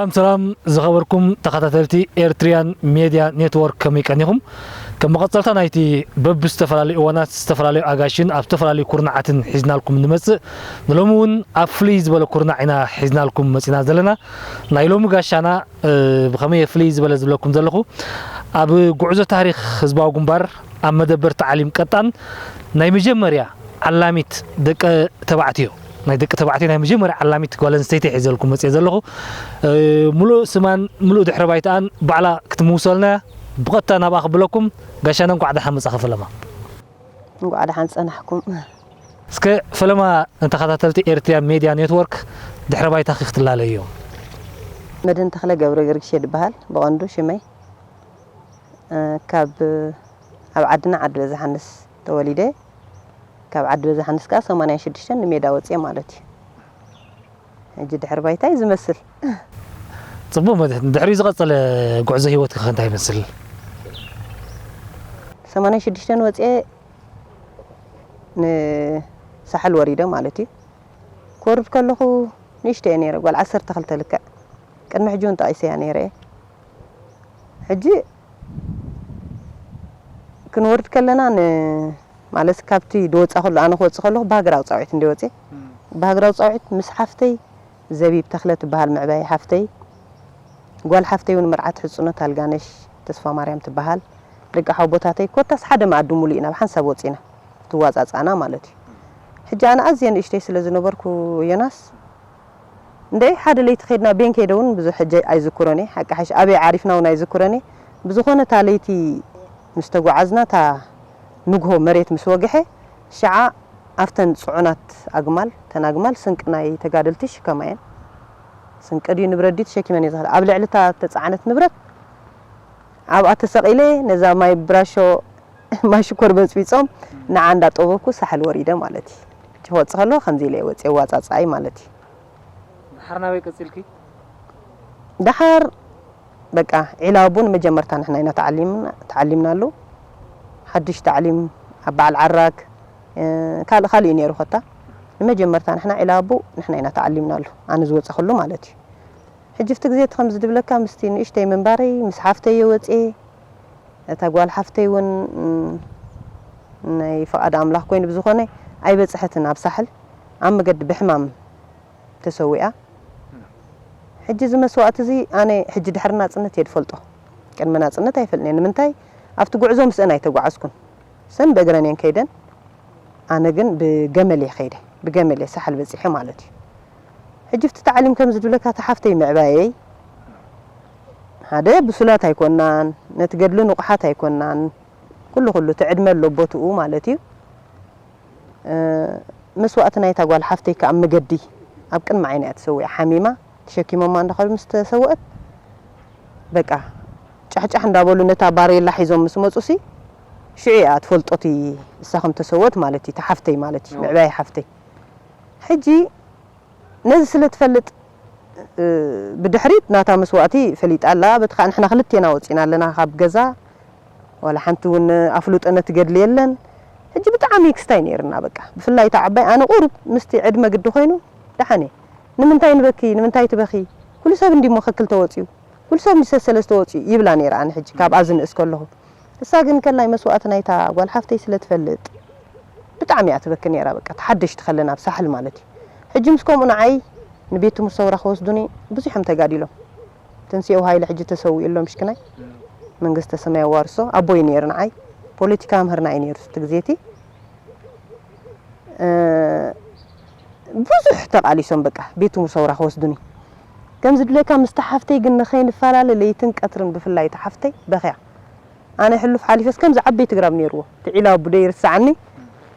ሰላም ሰላም ዝኸበርኩም ተኸታተልቲ ኤርትሪያን ሜድያ ኔትወርክ፣ ከመይ ቀኒኹም? ከም መቐጸልታ ናይቲ በብዝተፈላለዩ እዋናት ዝተፈላለዩ ኣጋይሽን ኣብ ዝተፈላለዩ ኩርናዓትን ሒዝናልኩም ንመጽእ፣ ንሎሚ እውን ኣብ ፍልይ ዝበለ ኩርናዕ ኢና ሒዝናልኩም መጺና ዘለና። ናይ ሎሚ ጋሻና፣ እ፣ ብኸመይ ፍልይ ዝበለ ዝብለኩም ዘለኹ፣ ኣብ ጉዕዞ ታሪኽ ህዝባዊ ግንባር ኣብ መደበር ተዓሊም ቀጣን ናይ መጀመርያ ዓላሚት ደቂ ተባዕትዮ፣ ናይ ደቂ ተባዕትዮ ናይ መጀመርያ ዓላሚት ጓል ኣንስተይቲ ሒዘልኩም መጽየ ዘለኹ። እ፣ ሙሉእ ስማን ሙሉእ ድሕረ ባይታኣን ባዕላ ክትምውሰልና እያ። ብቐጥታ ናብኣ ክብለኩም። ጋሻና፣ እንኳዕ ደሓን መጻኺ ፈለማ። እንኳዕ ደሓን ጸናሕኩም። እስከ ፈለማ ንተኸታተልቲ ኤርትሪያን ሜድያ ኔትወርክ ድሕረ ባይታኺ ክትላለዮ። መድህን ተኽለ ገብረ ገርግሽ እየ ድበሃል ብቐንዱ ሽመይ። እ፣ ካብ፣ ኣብ ዓድና ዓዲ በዛሓንስ ተወሊደ። ካብ ዓዲ በዛሓንስ ከኣ ሰማንያን ሽዱሽተን ንሜዳ ወጽየ ማለት እዩ። ሕጂ ድሕሪ ባይታይ ዝመስል። ጽቡቕ መድህን፣ ድሕሪኡ ዝቐጸለ ጉዕዞ ህይወትኪ ከ እንታይ ይመስል? ሰማንያን ሽዱሽተን ወጽየ ንሳሕል ወሪደ ማለት እዩ። ክወርድ ከለኹ ንእሽተይ እየ ነይረ፣ ጓል ዓሰርተ ክልተ ልክዕ። ቅድሚ ሕጂ እውን ጠቒሰያ ነይረ እየ። ሕጂ ክንወርድ ከለና ን-፣ ማለት ካብቲ ድወጻ ከሎ፣ ኣነ ክወጽእ ከለኹ ብሃገራዊ ጻውዒት እንደ ወጽየ፣ ብሃገራዊ ጻውዒት ምስ ሓፍተይ ዘቢብ ተኽለ ትበሃል ምዕባይ ሓፍተይ፣ ጓል ሓፍተይ እውን መርዓት ሕጽኖት ኣልጋነሽ ተስፋ ማርያም ትበሃል፣ ደቂ ሓወቦታተይ ኮታስ ሓደ መኣዲ ሙሉእ ኢና ብሓንሳብ ወጺና፣ ትዋጻጻና ማለት እዩ። ሕጂ ኣነ ኣዝየ ንእሽተይ ስለ ዝነበርኩ ዮናስ፣ እንደ ሓደ ለይቲ ከይድና ቤን ከይደ እውን ብዙሕ ሕጂ ኣይዝክሮን እየ። ሓቂ ሓሽ ኣበይ ዓሪፍና እውን ኣይዝክሮን እየ። ብዝኾነ እታ ለይቲ ምስ ተጓዓዝና፣ እታ ንግሆ መሬት ምስ ወግሐ፣ ሽዓ ኣብተን ጽዑናት ኣግማል፣ እተን ኣግማል ስንቂ ናይ ተጋደልቲ ይሽከማ እየን። ስንቂ ድዩ ንብረት ድዩ ተሸኪመን እየ ዝኸዳ። ኣብ ልዕሊ እታ እተጻዕነት ንብረት ኣብኣ ተሰቒለ፣ ነዛ ማይ ብራሾ ማይ ሽኮር በጽቢጾም፣ ንዓ እንዳጠበኩ ሳሕል ወሪደ ማለት እዩ። ክወጽእ ከለኹ ከምዚ ኢለ እየ ወጽየ፣ ዋጻጻይ ማለት እዩ። ደሓር ናበይ ቀጺልኪ? ደሓር በቃ ዒላቡ ንመጀመርታ ንሕና ኢና ተዓሊምና፣ ተዓሊምናሉ። ሓድሽ ታዕሊም ኣብ በዓል ዓራግ፣ እ፣ ካልእ ካልእ እዩ ነይሩ። ኮታ ንመጀመርታ ንሕና ዒላቡ ንሕና ኢና ተዓሊምናሉ፣ ኣነ ዝወጸኹሉ ማለት እዩ። ሕጂ ኣብቲ ግዜ እቲ ከምዚ ዝብለካ ምስቲ ንእሽተይ ምንባረይ ምስ ሓፍተይ እየ ወጽየ። እታ ጓል ሓፍተይ እውን፣ ም፣ ናይ ፍቓድ ኣምላኽ ኮይኑ ብዝኾነ ኣይበጽሐትን ኣብ ሳሕል፣ ኣብ መገዲ ብሕማም ተሰዊኣ። ሕጂ እዚ መስዋእቲ እዚ ኣነ ሕጂ ድሕሪ ናጽነት እየ ዝፈልጦ። ቅድሚ ናጽነት ኣይፈልጥን እየ። ንምንታይ? ኣብቲ ጉዕዞ ምስአን ኣይተጓዓዝኩን። ሰን ብእግረን እየን ከይደን፣ ኣነ ግን ብገመል እየ ከይደ። ብገመል እየ ሳሕል በጺሐ ማለት እዩ። ሕጂ ኣብቲ ታዕሊም ከም ዝብለካ፣ እታ ሓፍተይ ምዕባየይ፣ ሓደ ብሱላት ኣይኮናን፣ ነቲ ገድሊ ንቑሓት ኣይኮናን። ኩሉ ኩሉ እቲ ዕድመ ኣሎ ቦትኡ ማለት እዩ። እ፣ መስዋእቲ ናይታ ጓል ሓፍተይ ከኣ ኣብ መገዲ ኣብ ቅድሚ ዓይና እያ ተሰዊኣ። ሓሚማ ተሸኪሞማ እንዳኸዱ ምስ ተሰወአት፣ በቃ ጫሕጫሕ እንዳበሉ ነታ ባሬላ ሒዞም ምስ መጹሲ፣ ሽዑ እያ ትፈልጦ እቲ እሳ ከም ተሰወአት ማለት እዩ፣ እታ ሓፍተይ ማለት እዩ፣ ምዕባይ ሓፍተይ። ሕጂ ነዚ ስለ ትፈልጥ፣ እ፣ ብድሕሪት ናታ መስዋእቲ ፈሊጣ ኣላ። በቲ ኸኣ ንሕና ክልቴና ወጺና ኣለና ካብ ገዛ። ዋላ ሓንቲ እውን ኣፍልጦ ነቲ ገድሊ የለን። ሕጂ ብጣዕሚ ክስታይ ነይርና በቃ። ብፍላይ እታ ዓባይ፣ ኣነ ቁሩብ ምስቲ ዕድመ ግዲ ኮይኑ፣ ደሓን እየ። ንምንታይ ንበኪ? ንምንታይ ትበኺ? ኩሉ ሰብ እንዲሞ ከክልተ ወጺኡ። ኩሉ ሰብ እንዲ ሰሰለስተ ወጺኡ ይብላ ነይረ ኣነ ሕጂ ካብኣ ዝንእስ ከለኹ። እሳ ግን ከላይ መስዋእቲ ናይታ ጓል ሓፍተይ ስለ ትፈልጥ ብጣዕሚ እያ ትበኪ ነይራ። በቃ ተሓደሽቲ ከለና ኣብ ሳሕል ማለት እዩ። ሕጂ ምስ ከምኡ ንዓይ ንቤት ትምህርቲ ሰውራ ክወስዱኒ ብዙሕ እዮም ተጋዲሎም። ትንስኤ ሃይለ ሕጂ ተሰዊኡ ኣሎ ምሽክናይ። መንግስተ ሰማይ ኣዋርሶ። ኣቦይ ነይሩ ንዓይ። ፖለቲካ መምህርና እዩ ነይሩ እቲ ግዜ እቲ። እ፣ ብዙሕ ተቓሊሶም በቃ ቤት ትምህርቲ ሰውራ ክወስዱኒ። ከም ዝድለካ ምስቲ ሓፍተይ ግን ንኸይንፈላለ ለይትን ቀትርን ብፍላይ እታ ሓፍተይ በኽያ። ኣነ ሕሉፍ ሓሊፈስ ከምዚ ዓበይቲ ግራብ ነይርዎ። እቲ ዒላ ኣቡ ደይርስዓኒ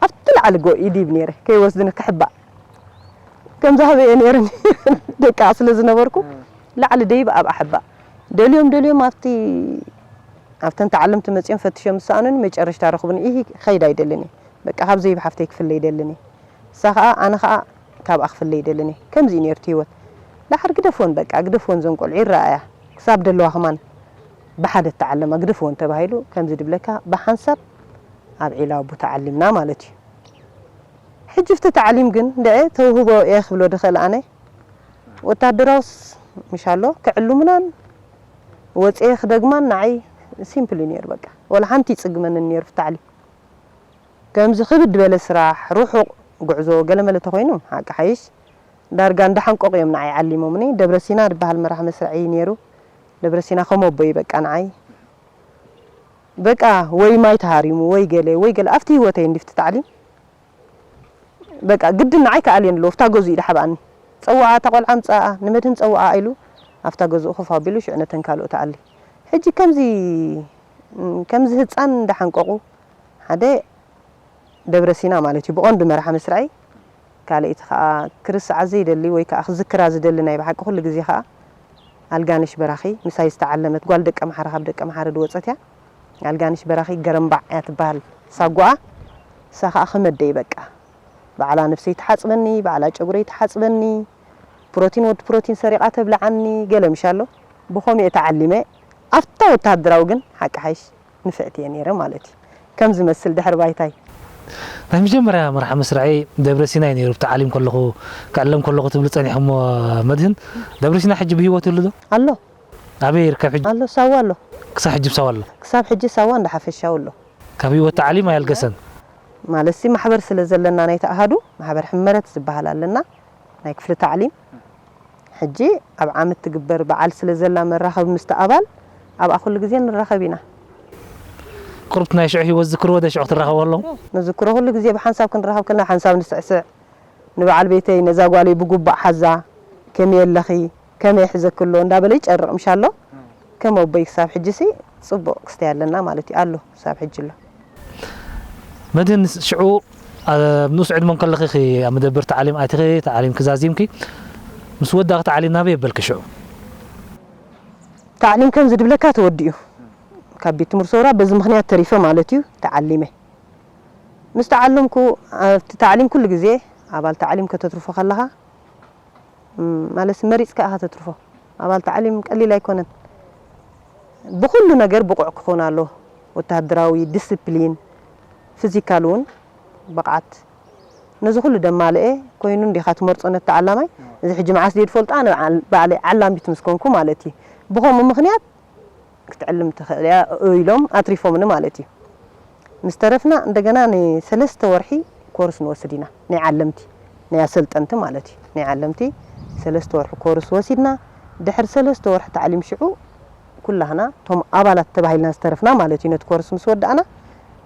ኣብቲ ላዕሊ ጎ ይድይብ ነይረ ከይወስድኒ ክሕባእ። ከምዚ ሃበየ ነይርኒ ደቃ ስለ ዝነበርኩ ላዕሊ ደይብ ኣብኣ ሕባእ። ደልዮም ደልዮም ኣብቲ ኣብተን ተዓለምቲ መጺኦም ፈትሾም ዝሰኣኑኒ መጨረሽታ ረኽቡኒ። ኢሂ ኸይድ ኣይደልን እየ። በቃ ካብ ዘይብ ሓፍተይ ክፍለ ይደልን እየ። እሳ ኸኣ፣ ኣነ ኸኣ ካብኣ ክፍለ ይደልን እየ። ከምዚ እዩ ነይሩ እቲ ህይወት። ደሓር ግደፍወን በቃ፣ ግደፍወን እዘን ቆልዑ ይረኣያ። ክሳብ ደለዋ ከማን ብሓደ እተዓለማ ግደፍወን ተባሂሉ፣ ከምዚ ድብለካ ብሓንሳብ ኣብ ዒላ ኣቡ ተዓሊምና ማለት እዩ። ሕጂ ኣብቲ ታዕሊም ግን ደአ ተውህቦ እየ ክብሎ ድኽእል ኣነ፣ ወታደራውስ ምሻሎ ክዕልሙናን ወፅኤ ክደግማን ንዓይ ሲምፕል እዩ ነይሩ። በቃ ወላ ሓንቲ ይፅግመንን ነይሩ። ታዕሊም ከምዚ ክብድ በለ ስራሕ፣ ርሑቕ ጉዕዞ ገለመለ ተኾይኑ ሓቂ ሓይሽ ዳርጋ እንዳሓንቀቑ እዮም ንዓይ ዓሊሞምኒ። ደብረ ሲና ዝበሃል መራሕ መስርዐይ ነይሩ። ደብረ ሲና ከም ኣቦይ በቃ ንዓይ በቃ ወይ ማይ ተሃሪሙ ወይ ገለ ወይ ገለ ኣብቲ ህይወተይ እንዲፍቲ ታዕሊም በቃ ግድን ንዓይ ከኣልየን ኣለዎ። ፍታ ገዙ ኢዳ ሓብኣኒ። ጸውዓ እታ ቆልዓ ምጻኣ ንመድህን ጸውዓ ኢሉ ኣብታ ገዝኡ ኮፍ ኣቢሉ ሽዑ ነተን ካልኦት ኣሊ። ሕጂ ከምዚ ከምዚ ህጻን እንዳሓንቀቑ ሓደ ደብረ ሲና ማለት እዩ ብቐንዱ መርሓ መስርዐይ። ካልኣይቲ ኸኣ ክርስዓ ዘይደሊ ወይ ከኣ ክዝክራ ዝደሊ ናይ ብሓቂ ኩሉ ግዜ ኸኣ ኣልጋነሽ በራኺ ምሳይ ዝተዓለመት ጓል ደቀ መሓረ ካብ ደቀ መሓረ ዝወጸት እያ። ኣልጋነሽ በራኺ ገረምባዕ እያ ትበሃል ሳጓኣ። እሳ ኸኣ ከመደይ በቃ ባዕላ ነብሰይ ትሓጽበኒ፣ ባዕላ ጨጉረይ ትሓጽበኒ፣ ፕሮቲን ወዲ ፕሮቲን ሰሪቓ ተብልዓኒ ገለ ምሽ ኣሎ። ብኸምኡ እየ ተዓሊመ። ኣብታ ወተሃደራዊ ግን ሓቂ ሓይሽ ንፍዕቲ እየ ነይረ ማለት እዩ። ከም ዝመስል ድሕሪ ባይታይ ናይ መጀመርያ መርሓ መስርዐይ ደብረ ሲናይ ነይሩ። ብተዓሊም ከለኹ ክዕለም ከለኹ ትብሊ ጸኒሕሞ መድህን ደብረ ሲና ሕጂ ብህይወት ይሉ ዶ? ኣሎ ኣበይ ይርከብ ሕጂ? ኣሎ ሳዋ ኣሎ። ክሳብ ሕጂ ብሳዋ ኣሎ። ክሳብ ሕጂ ሳዋ እንዳ ሓፈሻው ኣሎ። ካብ ህይወት ተዓሊም ኣያልገሰን። ማለትሲ ማሕበር ስለ ዘለና ናይቲ ኣሃዱ ማሕበር ሕመረት ዝበሃል ኣለና ናይ ክፍሊ ተዓሊም። ሕጂ ኣብ ዓመት ትግበር በዓል ስለ ዘላ መራኸቢ ምስቲ ኣባል ኣብኣ ኩሉ ግዜ ንራኸብ ኢና። ቁርብቲ ናይ ሽዑ ህይወት ዝክርዎ ዶ ሽዑ ክትራኸቡ ኣለኹም? ንዝክሮ ኩሉ ግዜ ብሓንሳብ ክንራኸብ ከለና ሓንሳብ ንስዕስዕ። ንበዓል ቤተይ ነዛ ጓለይ ብጉባእ ሓዛ ከመይ ኣለኺ ከመይ ሕዘክሎ እንዳበለ ይጨርቕ ምሻሎ። ከም ኣቦይ ክሳብ ሕጂ ሲ ጽቡቕ ክስተይ ኣለና ማለት እዩ ኣሎ ክሳብ ሕጂ ኣሎ። መድህን ሽዑ ኣብ ንኡስ ዕድመ ከለኺ ኢኺ ኣብ መደበር ተዓሊም ኣቲኺ ተዓሊምኪ ዛዚምኪ ምስ ወዳእኺ ተዓሊም ናበይ የበልኪ ሽዑ? ተዓሊም ከም ዝድብለካ ተወዲኡ ካብ ቤት ትምህርቲ ሰውራ በዚ ምኽንያት ተሪፈ ማለት እዩ ተዓሊመ። ምስ ተዓለምኩ ኣብቲ ተዓሊም ኩሉ ግዜ ኣባል ተዓሊም ከተትርፎ ከለኻ ማለት መሪጽካ ኢኻ ተትርፎ። ኣባል ተዓሊም ቀሊል ኣይኮነን። ብኹሉ ነገር ብቑዕ ክኾን ኣለዎ። ወተሃደራዊ ዲስፕሊን፣ ፊዚካል እውን ብቕዓት ነዚ ኩሉ ደማልኤ ኮይኑ እንዲኻ ትመርጾ ነቲ ዓላማይ። እዚ ሕጂ መዓስ ድየ ዝፈልጦ ኣነ ባዕለይ ዓላሚት ምስ ኮንኩ ማለት እዩ። ብኸምኡ ምኽንያት ክትዕልም ትኽእል እያ ኢሎም ኣትሪፎምኒ ማለት እዩ። ምስ ተረፍና እንደገና ንሰለስተ ወርሒ ኮርስ ንወስድ ኢና ናይ ዓለምቲ ናይ ኣሰልጠንቲ ማለት እዩ ናይ ዓለምቲ ሰለስተ ወርሒ ኮርስ ወሲድና ድሕሪ ሰለስተ ወርሒ ታዕሊም ሽዑ ኩላህና እቶም ኣባላት ተባሂልና ዝተረፍና ማለት እዩ ነቲ ኮርስ ምስ ወዳእና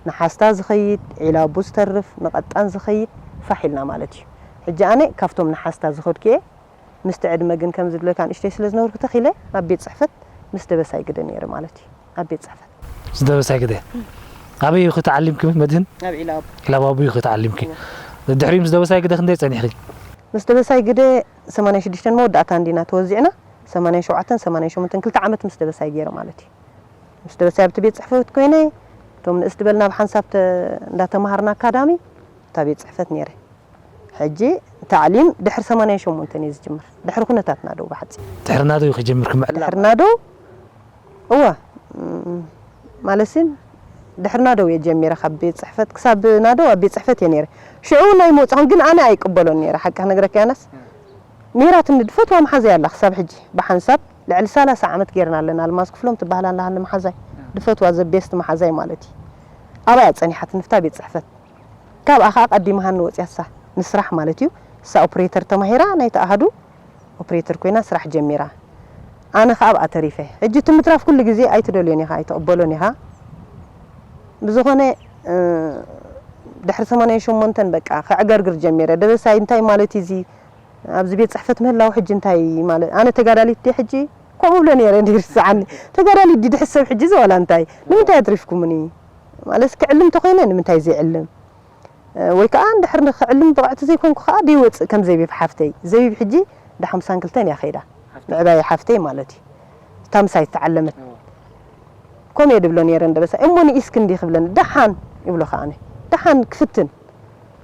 ንሓስታ ዝኸይድ ዒላቡ ዝተርፍ ንቐጣን ዝኸይድ ፋሕ ኢልና ማለት እዩ። ሕጂ ኣነ ካብቶም ንሓስታ ዝኸድኩ እየ። ምስቲ ዕድመ ግን ከም ዝብለካ ንእሽተይ ስለ ዝነበርኩ ተኺለ ኣብ ቤት ፅሕፈት ምስ ደበሳይ ግደ ነይረ ማለት እዩ ኣብ ቤት ፅሕፈት ምስ ደበሳይ ግደ ኣበይ ኢኺ ተዓሊምኪ መድህን ኣብ ዒላቡ ዒላባቡ ኢኺ ተዓሊምኪ ድሕሪኡ ምስ ደበሳይ ግደ ክንደይ ፀኒሕኺ ምስ ደበሳይ ግደ ሰማንያ ሽዱሽተ መወዳእታ እንዲና ተወዚዕና ሰማንያ ሸውዓተን ሰማንያ ሸሞንተን ክልተ ዓመት ምስ ደበሳይ ገይረ ማለት እዩ ምስ ደበሳይ ኣብቲ ቤት ፅሕፈት ኮይነ እቶም ንእስ ድበልና ብሓንሳብ እንዳተማሃርና ኣካዳሚ እታ ቤት ፅሕፈት ነይረ ሕጂ ታዕሊም ድሕሪ ሰማንያ ሸሞንተ እዩ ዝጅምር ድሕሪ ኩነታትና ደው ብሓፂር ድሕሪ ናደው እዩ ክጅምር ክምዕላ ድሕሪ ናደው እዋ ማለትሲ ድሕሪ ናደው እየ ጀሚረ ካብ ቤት ፅሕፈት ክሳብ ናደው ኣብ ቤት ፅሕፈት እየ ነይረ ሽዑ ናይ መውፅኹም ግን ኣነ ኣይቅበሎን ነይረ ሓቂ ክነግረካ ያናስ ነይራትኒ ድፈትዋ መሓዛይ ኣላ ክሳብ ሕጂ ብሓንሳብ ልዕሊ ሰላሳ ዓመት ጌርና ኣለና ኣልማዝ ክፍሎም ትበሃል ኣላ ሃኒ መሓዛይ ድፈትዋ ዘቤስት መሓዛይ ማለት እዩ ኣባይ ኣፀኒሓትኒ ፍታ ቤት ፅሕፈት ካብኣ ኸኣ ቀዲማ ሃኒ ወጽያ እሳ ንስራሕ ማለት እዩ እሳ ኦፕሬተር ተማሂራ ናይቲ ኣሃዱ ኦፕሬተር ኮይና ስራሕ ጀሚራ ኣነ ኸኣ ኣብኣ ተሪፈ ሕጂ እቲ ምትራፍ ኩሉ ግዜ ኣይትደልዮን ኢኻ ኣይትቕበሎን ኢኻ ብዝኾነ ድሕሪ ሰማንያ ሸሞንተን በቃ ከዕገርግር ጀሚረ ደበሳይ እንታይ ማለት እዩ እዚ ኣብዚ ቤት ጽሕፈት ምህላው ሕጂ እንታይ ማለት ኣነ ተጋዳሊት ድየ ሕጂ ከምኡ ብለ ነይረ እንዲ ይርስዓኒ ተጋዳሊት ድዩ ድሕሰብ ሕጂ እዚ ዋላ እንታይ ንምንታይ ኣትሪፍኩምኒ ማለት ክዕልም ተኾይነ ንምንታይ ዘይዕልም ወይ ከዓ እንድሕር ንክዕልም ብቕዕቲ ዘይኮንኩ ከዓ ደይወፅእ ከም ዘቢብ ሓፍተይ ዘቢብ ሕጂ ዳሓምሳን ክልተን እያ ከይዳ ምዕባይ ሓፍተይ ማለት እዩ እታ ምሳይ ዝተዓለመት ከምኡ እየ ድብሎ ነይረ እንደበሳ እሞ ንኢስክ እንዲ ክብለኒ ደሓን ይብሎ ከዓ ደሓን ክፍትን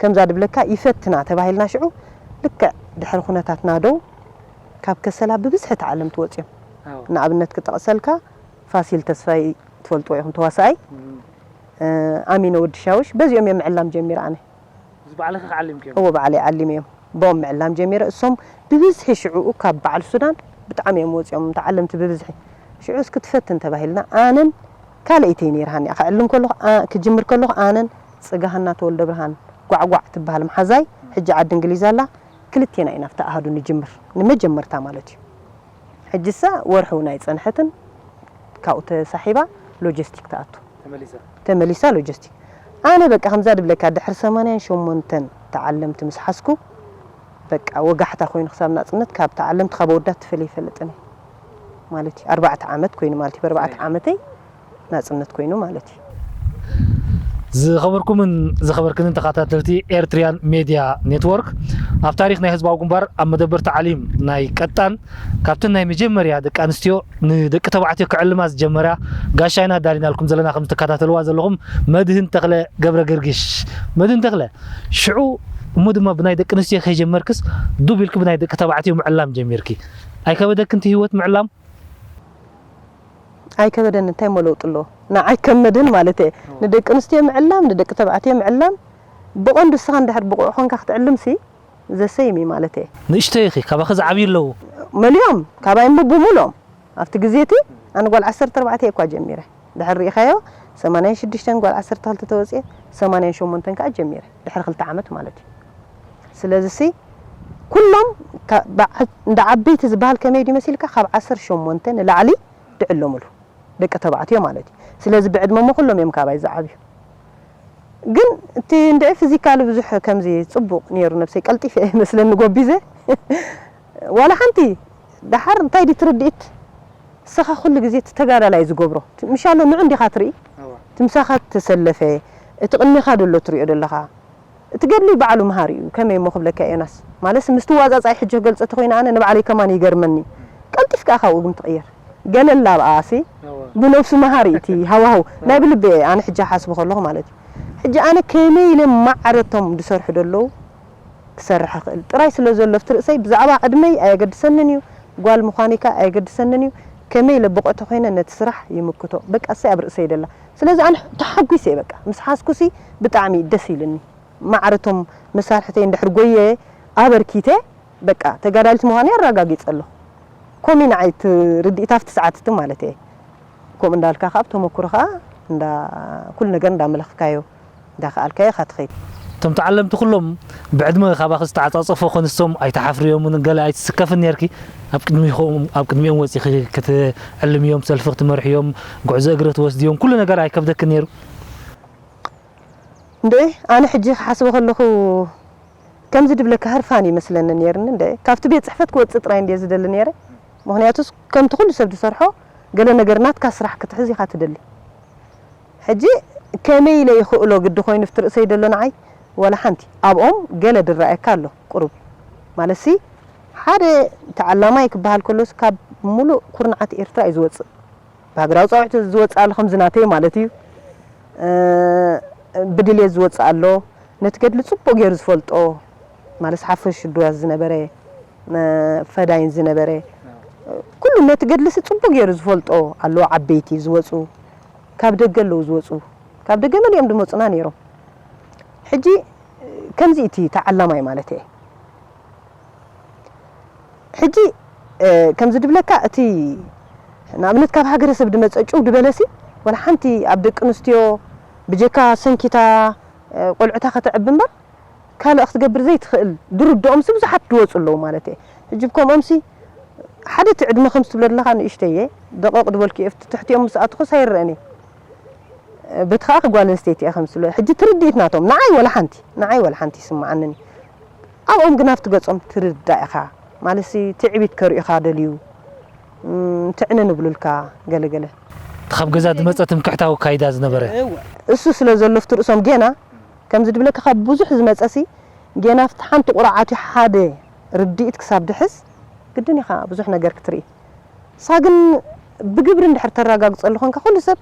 ከምዛ ድብለካ ይፈትና ተባሂልና ሽዑ ልክዕ ድሕሪ ኩነታትና ዶ ካብ ከሰላ ብብዝሒ ተዓለምቲ ወፅዮም ንኣብነት ክጠቕሰልካ ፋሲል ተስፋይ ትፈልጥዎ ኢኹም ተዋሳኣይ ኣሚነ ወዲ ሻውሽ በዚኦም እዮም ምዕላም ጀሚረ ኣነ እዎ ባዕለይ ዓሊም እዮም ብኦም ምዕላም ጀሚረ እሶም ብብዝሒ ሽዕኡ ካብ በዓል ሱዳን ብጣዕሚ እዮም ወፂኦም ተዓለምቲ ብብዝሒ። ሽዑ እስኪ ትፈትን ተባሂልና ኣነን ካልኣይተይ ነይርሃኒ ክዕልም ከለኹ ኣ- ክጅምር ከለኹ ኣነን ፅጋሃና ተወልደ ብርሃን ጓዕጓዕ ትበሃል መሓዛይ ሕጂ ዓዲ እንግሊዝ ኣላ። ክልቴና ኢና ኣብቲ ኣሃዱ ንጅምር ንመጀመርታ ማለት እዩ። ሕጂ እሳ ወርሒ እውን ኣይፀንሐትን ካብኡ ተሳሒባ ሎጂስቲክ ትኣቱ። ተመሊሳ ሎጂስቲክ። ኣነ በቃ ከምዛ ድብለካ ድሕሪ ሰማንያን ሸሞንተን ተዓለምቲ ምስ ሓዝኩ በቃ ወጋሕታ ኮይኑ ክሳብ ናፅነት ካብ ተዓለምቲ ካብ ኣወዳት ትፈልየ ይፈልጥን እየ ማለት እዩ። ኣርባዕተ ዓመት ኮይኑ ማለት እዩ። ብኣርባዕተ ዓመተይ ናፅነት ኮይኑ ማለት እዩ። ዝኸበርኩምን ዝኸበርክንን ተኸታተልቲ ኤርትሪያን ሜድያ ኔትወርክ፣ ኣብ ታሪኽ ናይ ህዝባዊ ግንባር ኣብ መደበር ታዕሊም ናይ ቀጣን ካብተን ናይ መጀመርያ ደቂ ኣንስትዮ ንደቂ ተባዕትዮ ክዕልማ ዝጀመራ ጋሻ ኢና ኣዳሊናልኩም ዘለና። ከም ትከታተልዋ ዘለኹም መድህን ተኽለ ገብረ ገርጊሽ። መድህን ተኽለ፣ ሽዑ እሞ ድማ ብናይ ደቂ ኣንስትዮ ከይጀመርክስ ዱብ ኢልኪ ብናይ ደቂ ተባዕትዮ ምዕላም ጀሚርኪ። ኣይከበደክን እቲ ህይወት ምዕላም? ኣይከበደን። እንታይ እሞ ለውጢ ኣለዎ? ንዓይ ከም መድህን ማለት እየ። ንደቂ ኣንስትዮ ምዕላም ንደቂ ተባዕትዮ ምዕላም ብቐንዱ ንስኻ እንድሕር ብቑዕ ኮንካ ክትዕልምሲ ዘሰይም እዩ ማለት እየ። ንእሽተይ ኢኺ፣ ካባኺ ዝዓብዩ ኣለዉ። መሊኦም ካባይ እሞ ብምሉኦም ኣብቲ ግዜ እቲ ኣነ ጓል ዓሰርተ ኣርባዕተ እየ እኳ ጀሚረ። ድሕር ርኢኻዮ ሰማንያን ሽዱሽተን ጓል ዓሰርተ ክልተ ተወፅኤ ሰማንያን ሸሞንተን ከዓ ጀሚረ ድሕሪ ክልተ ዓመት ማለት እዩ። ስለዚ ሲ ኩሎም ካ- ብዓ- እንዳ ዓበይቲ ዝበሃል ከመይ ድዩ መሲልካ ካብ ዓሰርተ ሸሞንተ ንላዕሊ ድዕለሙሉ ደቂ ተባዕትዮ ማለት እዩ። ስለዚ ብዕድመ እሞ ኩሎም እዮም ካባይ ዝዓብዩ። ግን እቲ እንድዒ ፊዚካሊ ብዙሕ ከምዚ ፅቡቕ ነይሩ ነብሰይ ቀልጢፈ እየ መስለኒ ጎቢዘ ዋላ ሓንቲ። ደሓር እንታይ ድዩ ትርድኢት ንስኻ ኩሉ ግዜ እቲ ተጋዳላይ ዝገብሮ ምሻሎ ንዑ እንዲኻ ትርኢ እቲ ምሳኻ ተሰለፈ እቲ ቅድሜኻ ደሎ ትሪኦ ደለኻ እቲ ገድሊ ባዕሉ መሃሪ እዩ። ከመይ እሞ ክብለካ ዮናስ ማለስ ምስቲ ዋፃፃይ ሕጂ ክገልፀ ተኮይነ ኣነ ንባዕለይ ከማን ይገርመኒ። ቀልጢፍካ ካብኡ ግን ትቕየር ገለ ላብኣሲ ብነብሱ መሃሪ እቲ ሃዋህው ናይ ብልቢ እየ ኣነ ሕጂ ሓስቡ ከለኹ ማለት እዩ። ሕጂ ኣነ ከመይ ኢለ ማዕረቶም ዝሰርሑ ደለዉ ክሰርሕ ክእል ጥራይ ስለ ዘሎ ኣብቲ ርእሰይ ብዛዕባ ዕድመይ ኣየገድሰንን እዩ። ጓል ምዃነይ ከኣ ኣየገድሰንን እዩ። ከመይ ኢለ ብቑዕቲ ኮይነ ነቲ ስራሕ ይምክቶ በቃ እሰይ ኣብ ርእሰይ ደላ። ስለዚ ኣነ ተሓጒሰ እየ በቃ ምስ ሓዝኩሲ ብጣዕሚ ደስ ኢልኒ። ማዕረቶም መሳርሕተይ እንድሕር ጎየ ኣበርኪተ በቃ ተጋዳሊት ምዃነይ ኣረጋጊፀ ኣለኹ። ከምኡ እዩ ንዓይ እቲ ርድኢት ኣብቲ ሰዓት እቲ ማለት እየ። ከምኡ እንዳልካ ከዓ ብተመክሮ ከዓ እንዳ ኩሉ ነገር እንዳመለኽካዮ እንዳከኣልካዮ ኢኻ ትኸይድ። እቶም ተዓለምቲ ኩሎም ብዕድመ ካባኺ ዝተዓፃፀፉ ኮንሶም ኣይትሓፍርዮምን ገለ ኣይትስከፍን ነርኪ? ኣብ ቅድሚኦም ኣብ ቅድሚኦም ወፂኺ ክትዕልምዮም፣ ሰልፊ ክትመርሕዮም፣ ጉዕዞ እግሪ ክትወስድዮም ኩሉ ነገር ኣይከብደክን ነይሩ? እንደ ኣነ ሕጂ ክሓስቦ ከለኹ ከምዚ ድብለካ ህርፋን ይመስለኒ ነይርኒ እንደ ካብቲ ቤት ፅሕፈት ክወፅእ ጥራይ እንደ ዝደሊ ነይረ። ምክንያቱስ ከምቲ ኩሉ ሰብ ዝሰርሖ ገለ ነገር ናትካ ስራሕ ክትሕዝ ኢኻ ትደሊ። ሕጂ ከመይ ኢለ ይኽእሎ ግዲ ኮይኑ ፍቲ ርእሰይ ደሎ ንዓይ ዋላ ሓንቲ ኣብኦም ገለ ድረኣየካ ኣሎ ቁሩብ ማለትሲ ሓደ ተዓላማይ ክበሃል ከሎስ ካብ ሙሉእ ኩርናዓት ኤርትራ እዩ ዝወፅእ። ብሃገራዊ ፃውዒት ዝወፅእ ኣሎ ከምዚ ናተይ ማለት እዩ። ብድልየት ዝወፅእ ኣሎ ነቲ ገድሊ ፅቡቅ ገይሩ ዝፈልጦ ማለት ሓፈሽ ድዋስ ዝነበረ ፈዳይን ዝነበረ ኩሉ ነቲ ገድልሲ ፅቡቅ ገይሩ ዝፈልጦ ኣለዎ። ዓበይቲ ዝወፁ ካብ ደገ ኣለዉ ዝወፁ ካብ ደገ መሊኦም ድመፁና ነይሮም። ሕጂ ከምዚ እቲ ተዓላማይ ማለት እየ። ሕጂ ከምዚ ድብለካ እቲ ንኣብነት ካብ ሃገረሰብ ድመፀ ጭው ድበለሲ ወላ ሓንቲ ኣብ ደቂ ኣንስትዮ ብጀካ ሰንኪታ ቆልዑታ ከተዕቢ እምበር ካልእ ክትገብር ዘይትኽእል ድርድኦምሲ ብዙሓት ድወፁ ኣለዉ ማለት እየ። ሕጂ ብከምኦምሲ ሓደ እቲ ዕድመ ከምዚ ትብሎ ዘለኻ ንእሽተየ ደቐቕ ድበልኩ እየ ትሕቲኦም ምስ ኣትኹስ ኣይረአን እየ። በቲ ከዓ ጓል ኣንስተይቲ እየ ከምስሎ ሕጂ ትርድኢት ናቶም ንዓይ ወላ ሓንቲ ንዓይ ወላ ሓንቲ ይስምዓንን እዩ። ኣብኦም ግን ኣብቲ ገጾም ትርዳእ ኢኻ ማለትሲ ትዕቢት ከርእዩኻ ደልዩ ትዕነ ንብሉልካ ገለገለ። ካብ ገዛ ዝመጸ ትምክሕታዊ ካይዳ ዝነበረ እሱ ስለ ዘሎ ፍቲ ርእሶም ጌና ከምዚ ድብለካ ካብ ብዙሕ ዝመጸሲ ጌና ፍቲ ሓንቲ ቁራዓት ሓደ ርድኢት ክሳብ ድሕዝ ግድን ኢኻ ብዙሕ ነገር ክትርኢ። ንሳ ግን ብግብሪ እንድሕር ተረጋግፀሉ ኮንካ ኩሉ ሰብ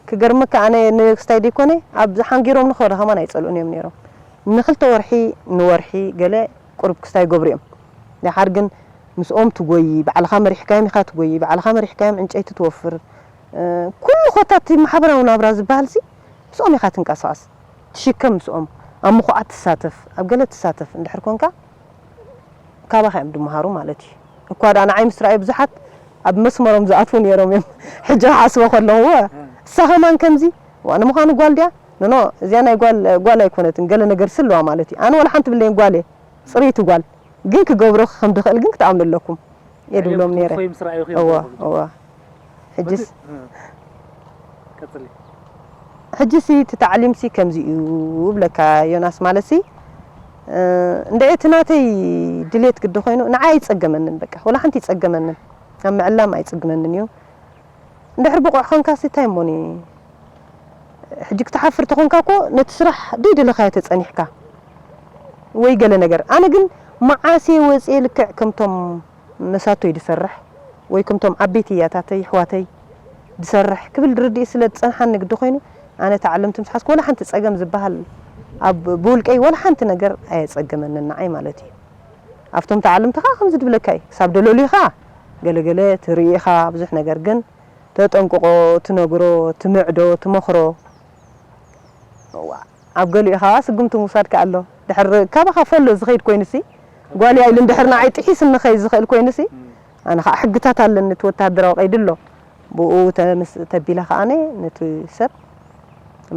ክገርመካ ኣነ ንክስታይ ደይኮነ ኣብ ሓንጊሮም ንኸወደ ከማን ኣይፀልኡን እዮም ነይሮም። ንክልተ ወርሒ ንወርሒ ገለ ቁሩብ ክስታይ ይገብሩ እዮም። ደሓር ግን ምስኦም ትጎዪ፣ ባዕልኻ መሪሕካዮም ኢኻ ትጎዪ፣ ባዕልኻ መሪሕካዮም ዕንጨይቲ ትወፍር፣ ኩሉ ኮታ እቲ ማሕበራዊ ናብራ ዝበሃልሲ ምስኦም ኢኻ ትንቀሳቐስ። ትሽከም ምስኦም ኣብ ምኹዓት ትሳተፍ ኣብ ገለ ትሳተፍ እንድሕር ኮንካ ካባኻ እዮም ድመሃሩ ማለት እዩ። እኳ ደኣ ንዓይ ምስ ረኣዩ ብዙሓት ኣብ መስመሮም ዝኣትዉ ነይሮም እዮም። ሕጂ ክሓስቦ ከለኹ፣ እዋ፣ እሳ ከማን ከምዚ፣ እዋ፣ ንምዃኑ ጓል ድያ? ኖ፣ ኖ፣ እዚኣ ናይ ጓል፣ ጓል ኣይኮነትን፣ ገለ ነገር ስለዋ ማለት እዩ። ኣነ ወላ ሓንቲ ብለይን ጓል እየ፣ ጽርይቲ ጓል። ግን ክገብሮ ከም ድኽእል ግን ክትኣምኑ ኣለኩም እየ ድብሎም ነይረ። ትንኮይ ምስ ረኣዩኺ እዮም እዋ፣ ዝገብሩ። እዋ። ሕጅስ መዲ-፣ እ፣ ቀጽሊ። ሕጂ ሲ እቲ ታዕሊም ሲ ከምዚ እዩ ብለካ ዮናስ፣ ማለት ሲ፣ እ፣ እንድዒ እቲ ናተይ ድሌት ግዲ ኮይኑ ንዓይ ኣይጸገመንን፣ በቃ ወላ ሓንቲ ይጸገመንን፣ ኣብ ምዕላም ኣይጽግመንን እዩ። እንድሕር ብቑዕ ኾንካ ሲ እንታይ እሞኒ፣ ሕጂ ክትሓፍር ተኾንካ እኮ ነቲ ስራሕ ደይደለኻዮ ተጸኒሕካ ወይ ገለ ነገር። ኣነ ግን መዓስ እየ ወጽየ ልክዕ ከምቶም መሳቶይ ድሰርሕ ወይ ከምቶም ዓበይቲ እያታተይ፣ ኣሕዋተይ ድሰርሕ ክብል ድርድእ ስለ ዝጸንሓኒ ግዲ ኮይኑ፣ ኣነ ተዓለምቲ ምስ ሓዝኩ ወላ ሓንቲ ጸገም ዝበሃል ኣብ ብውልቀይ ወላ ሓንቲ ነገር ኣየጸገመንን ንዓይ ማለት እዩ። ኣብቶም ተዓለምቲ ከኣ ከምዚ ድብለካ እዩ። ክሳብ ደለልዩ ከኣ ገለገለ ትርኢ ኢኻ ብዙሕ ነገር፣ ግን ተጠንቅቆ፣ ትነግሮ፣ ትምዕዶ፣ ትመኽሮ። እዋ፣ ኣብ ገሊኡ ከኣ ስጉምቲ ምውሳድ ከኣ ኣሎ። ድሕር ካባኻ ፈሎ ዝኸይድ ኮይኑሲ፣ ጓል እያ ኢሉ እንድሕር ንዓይ ጥሒስኒ ክኸይድ ዝኽእል ኮይኑሲ፣ ኣነ ከኣ ሕግታት ኣለኒ፣ እቲ ወተሃደራዊ ቀይዲ ኣሎ። ብኡ ተምስ-፣ ተቢለ ከኣ ነቲ ሰብ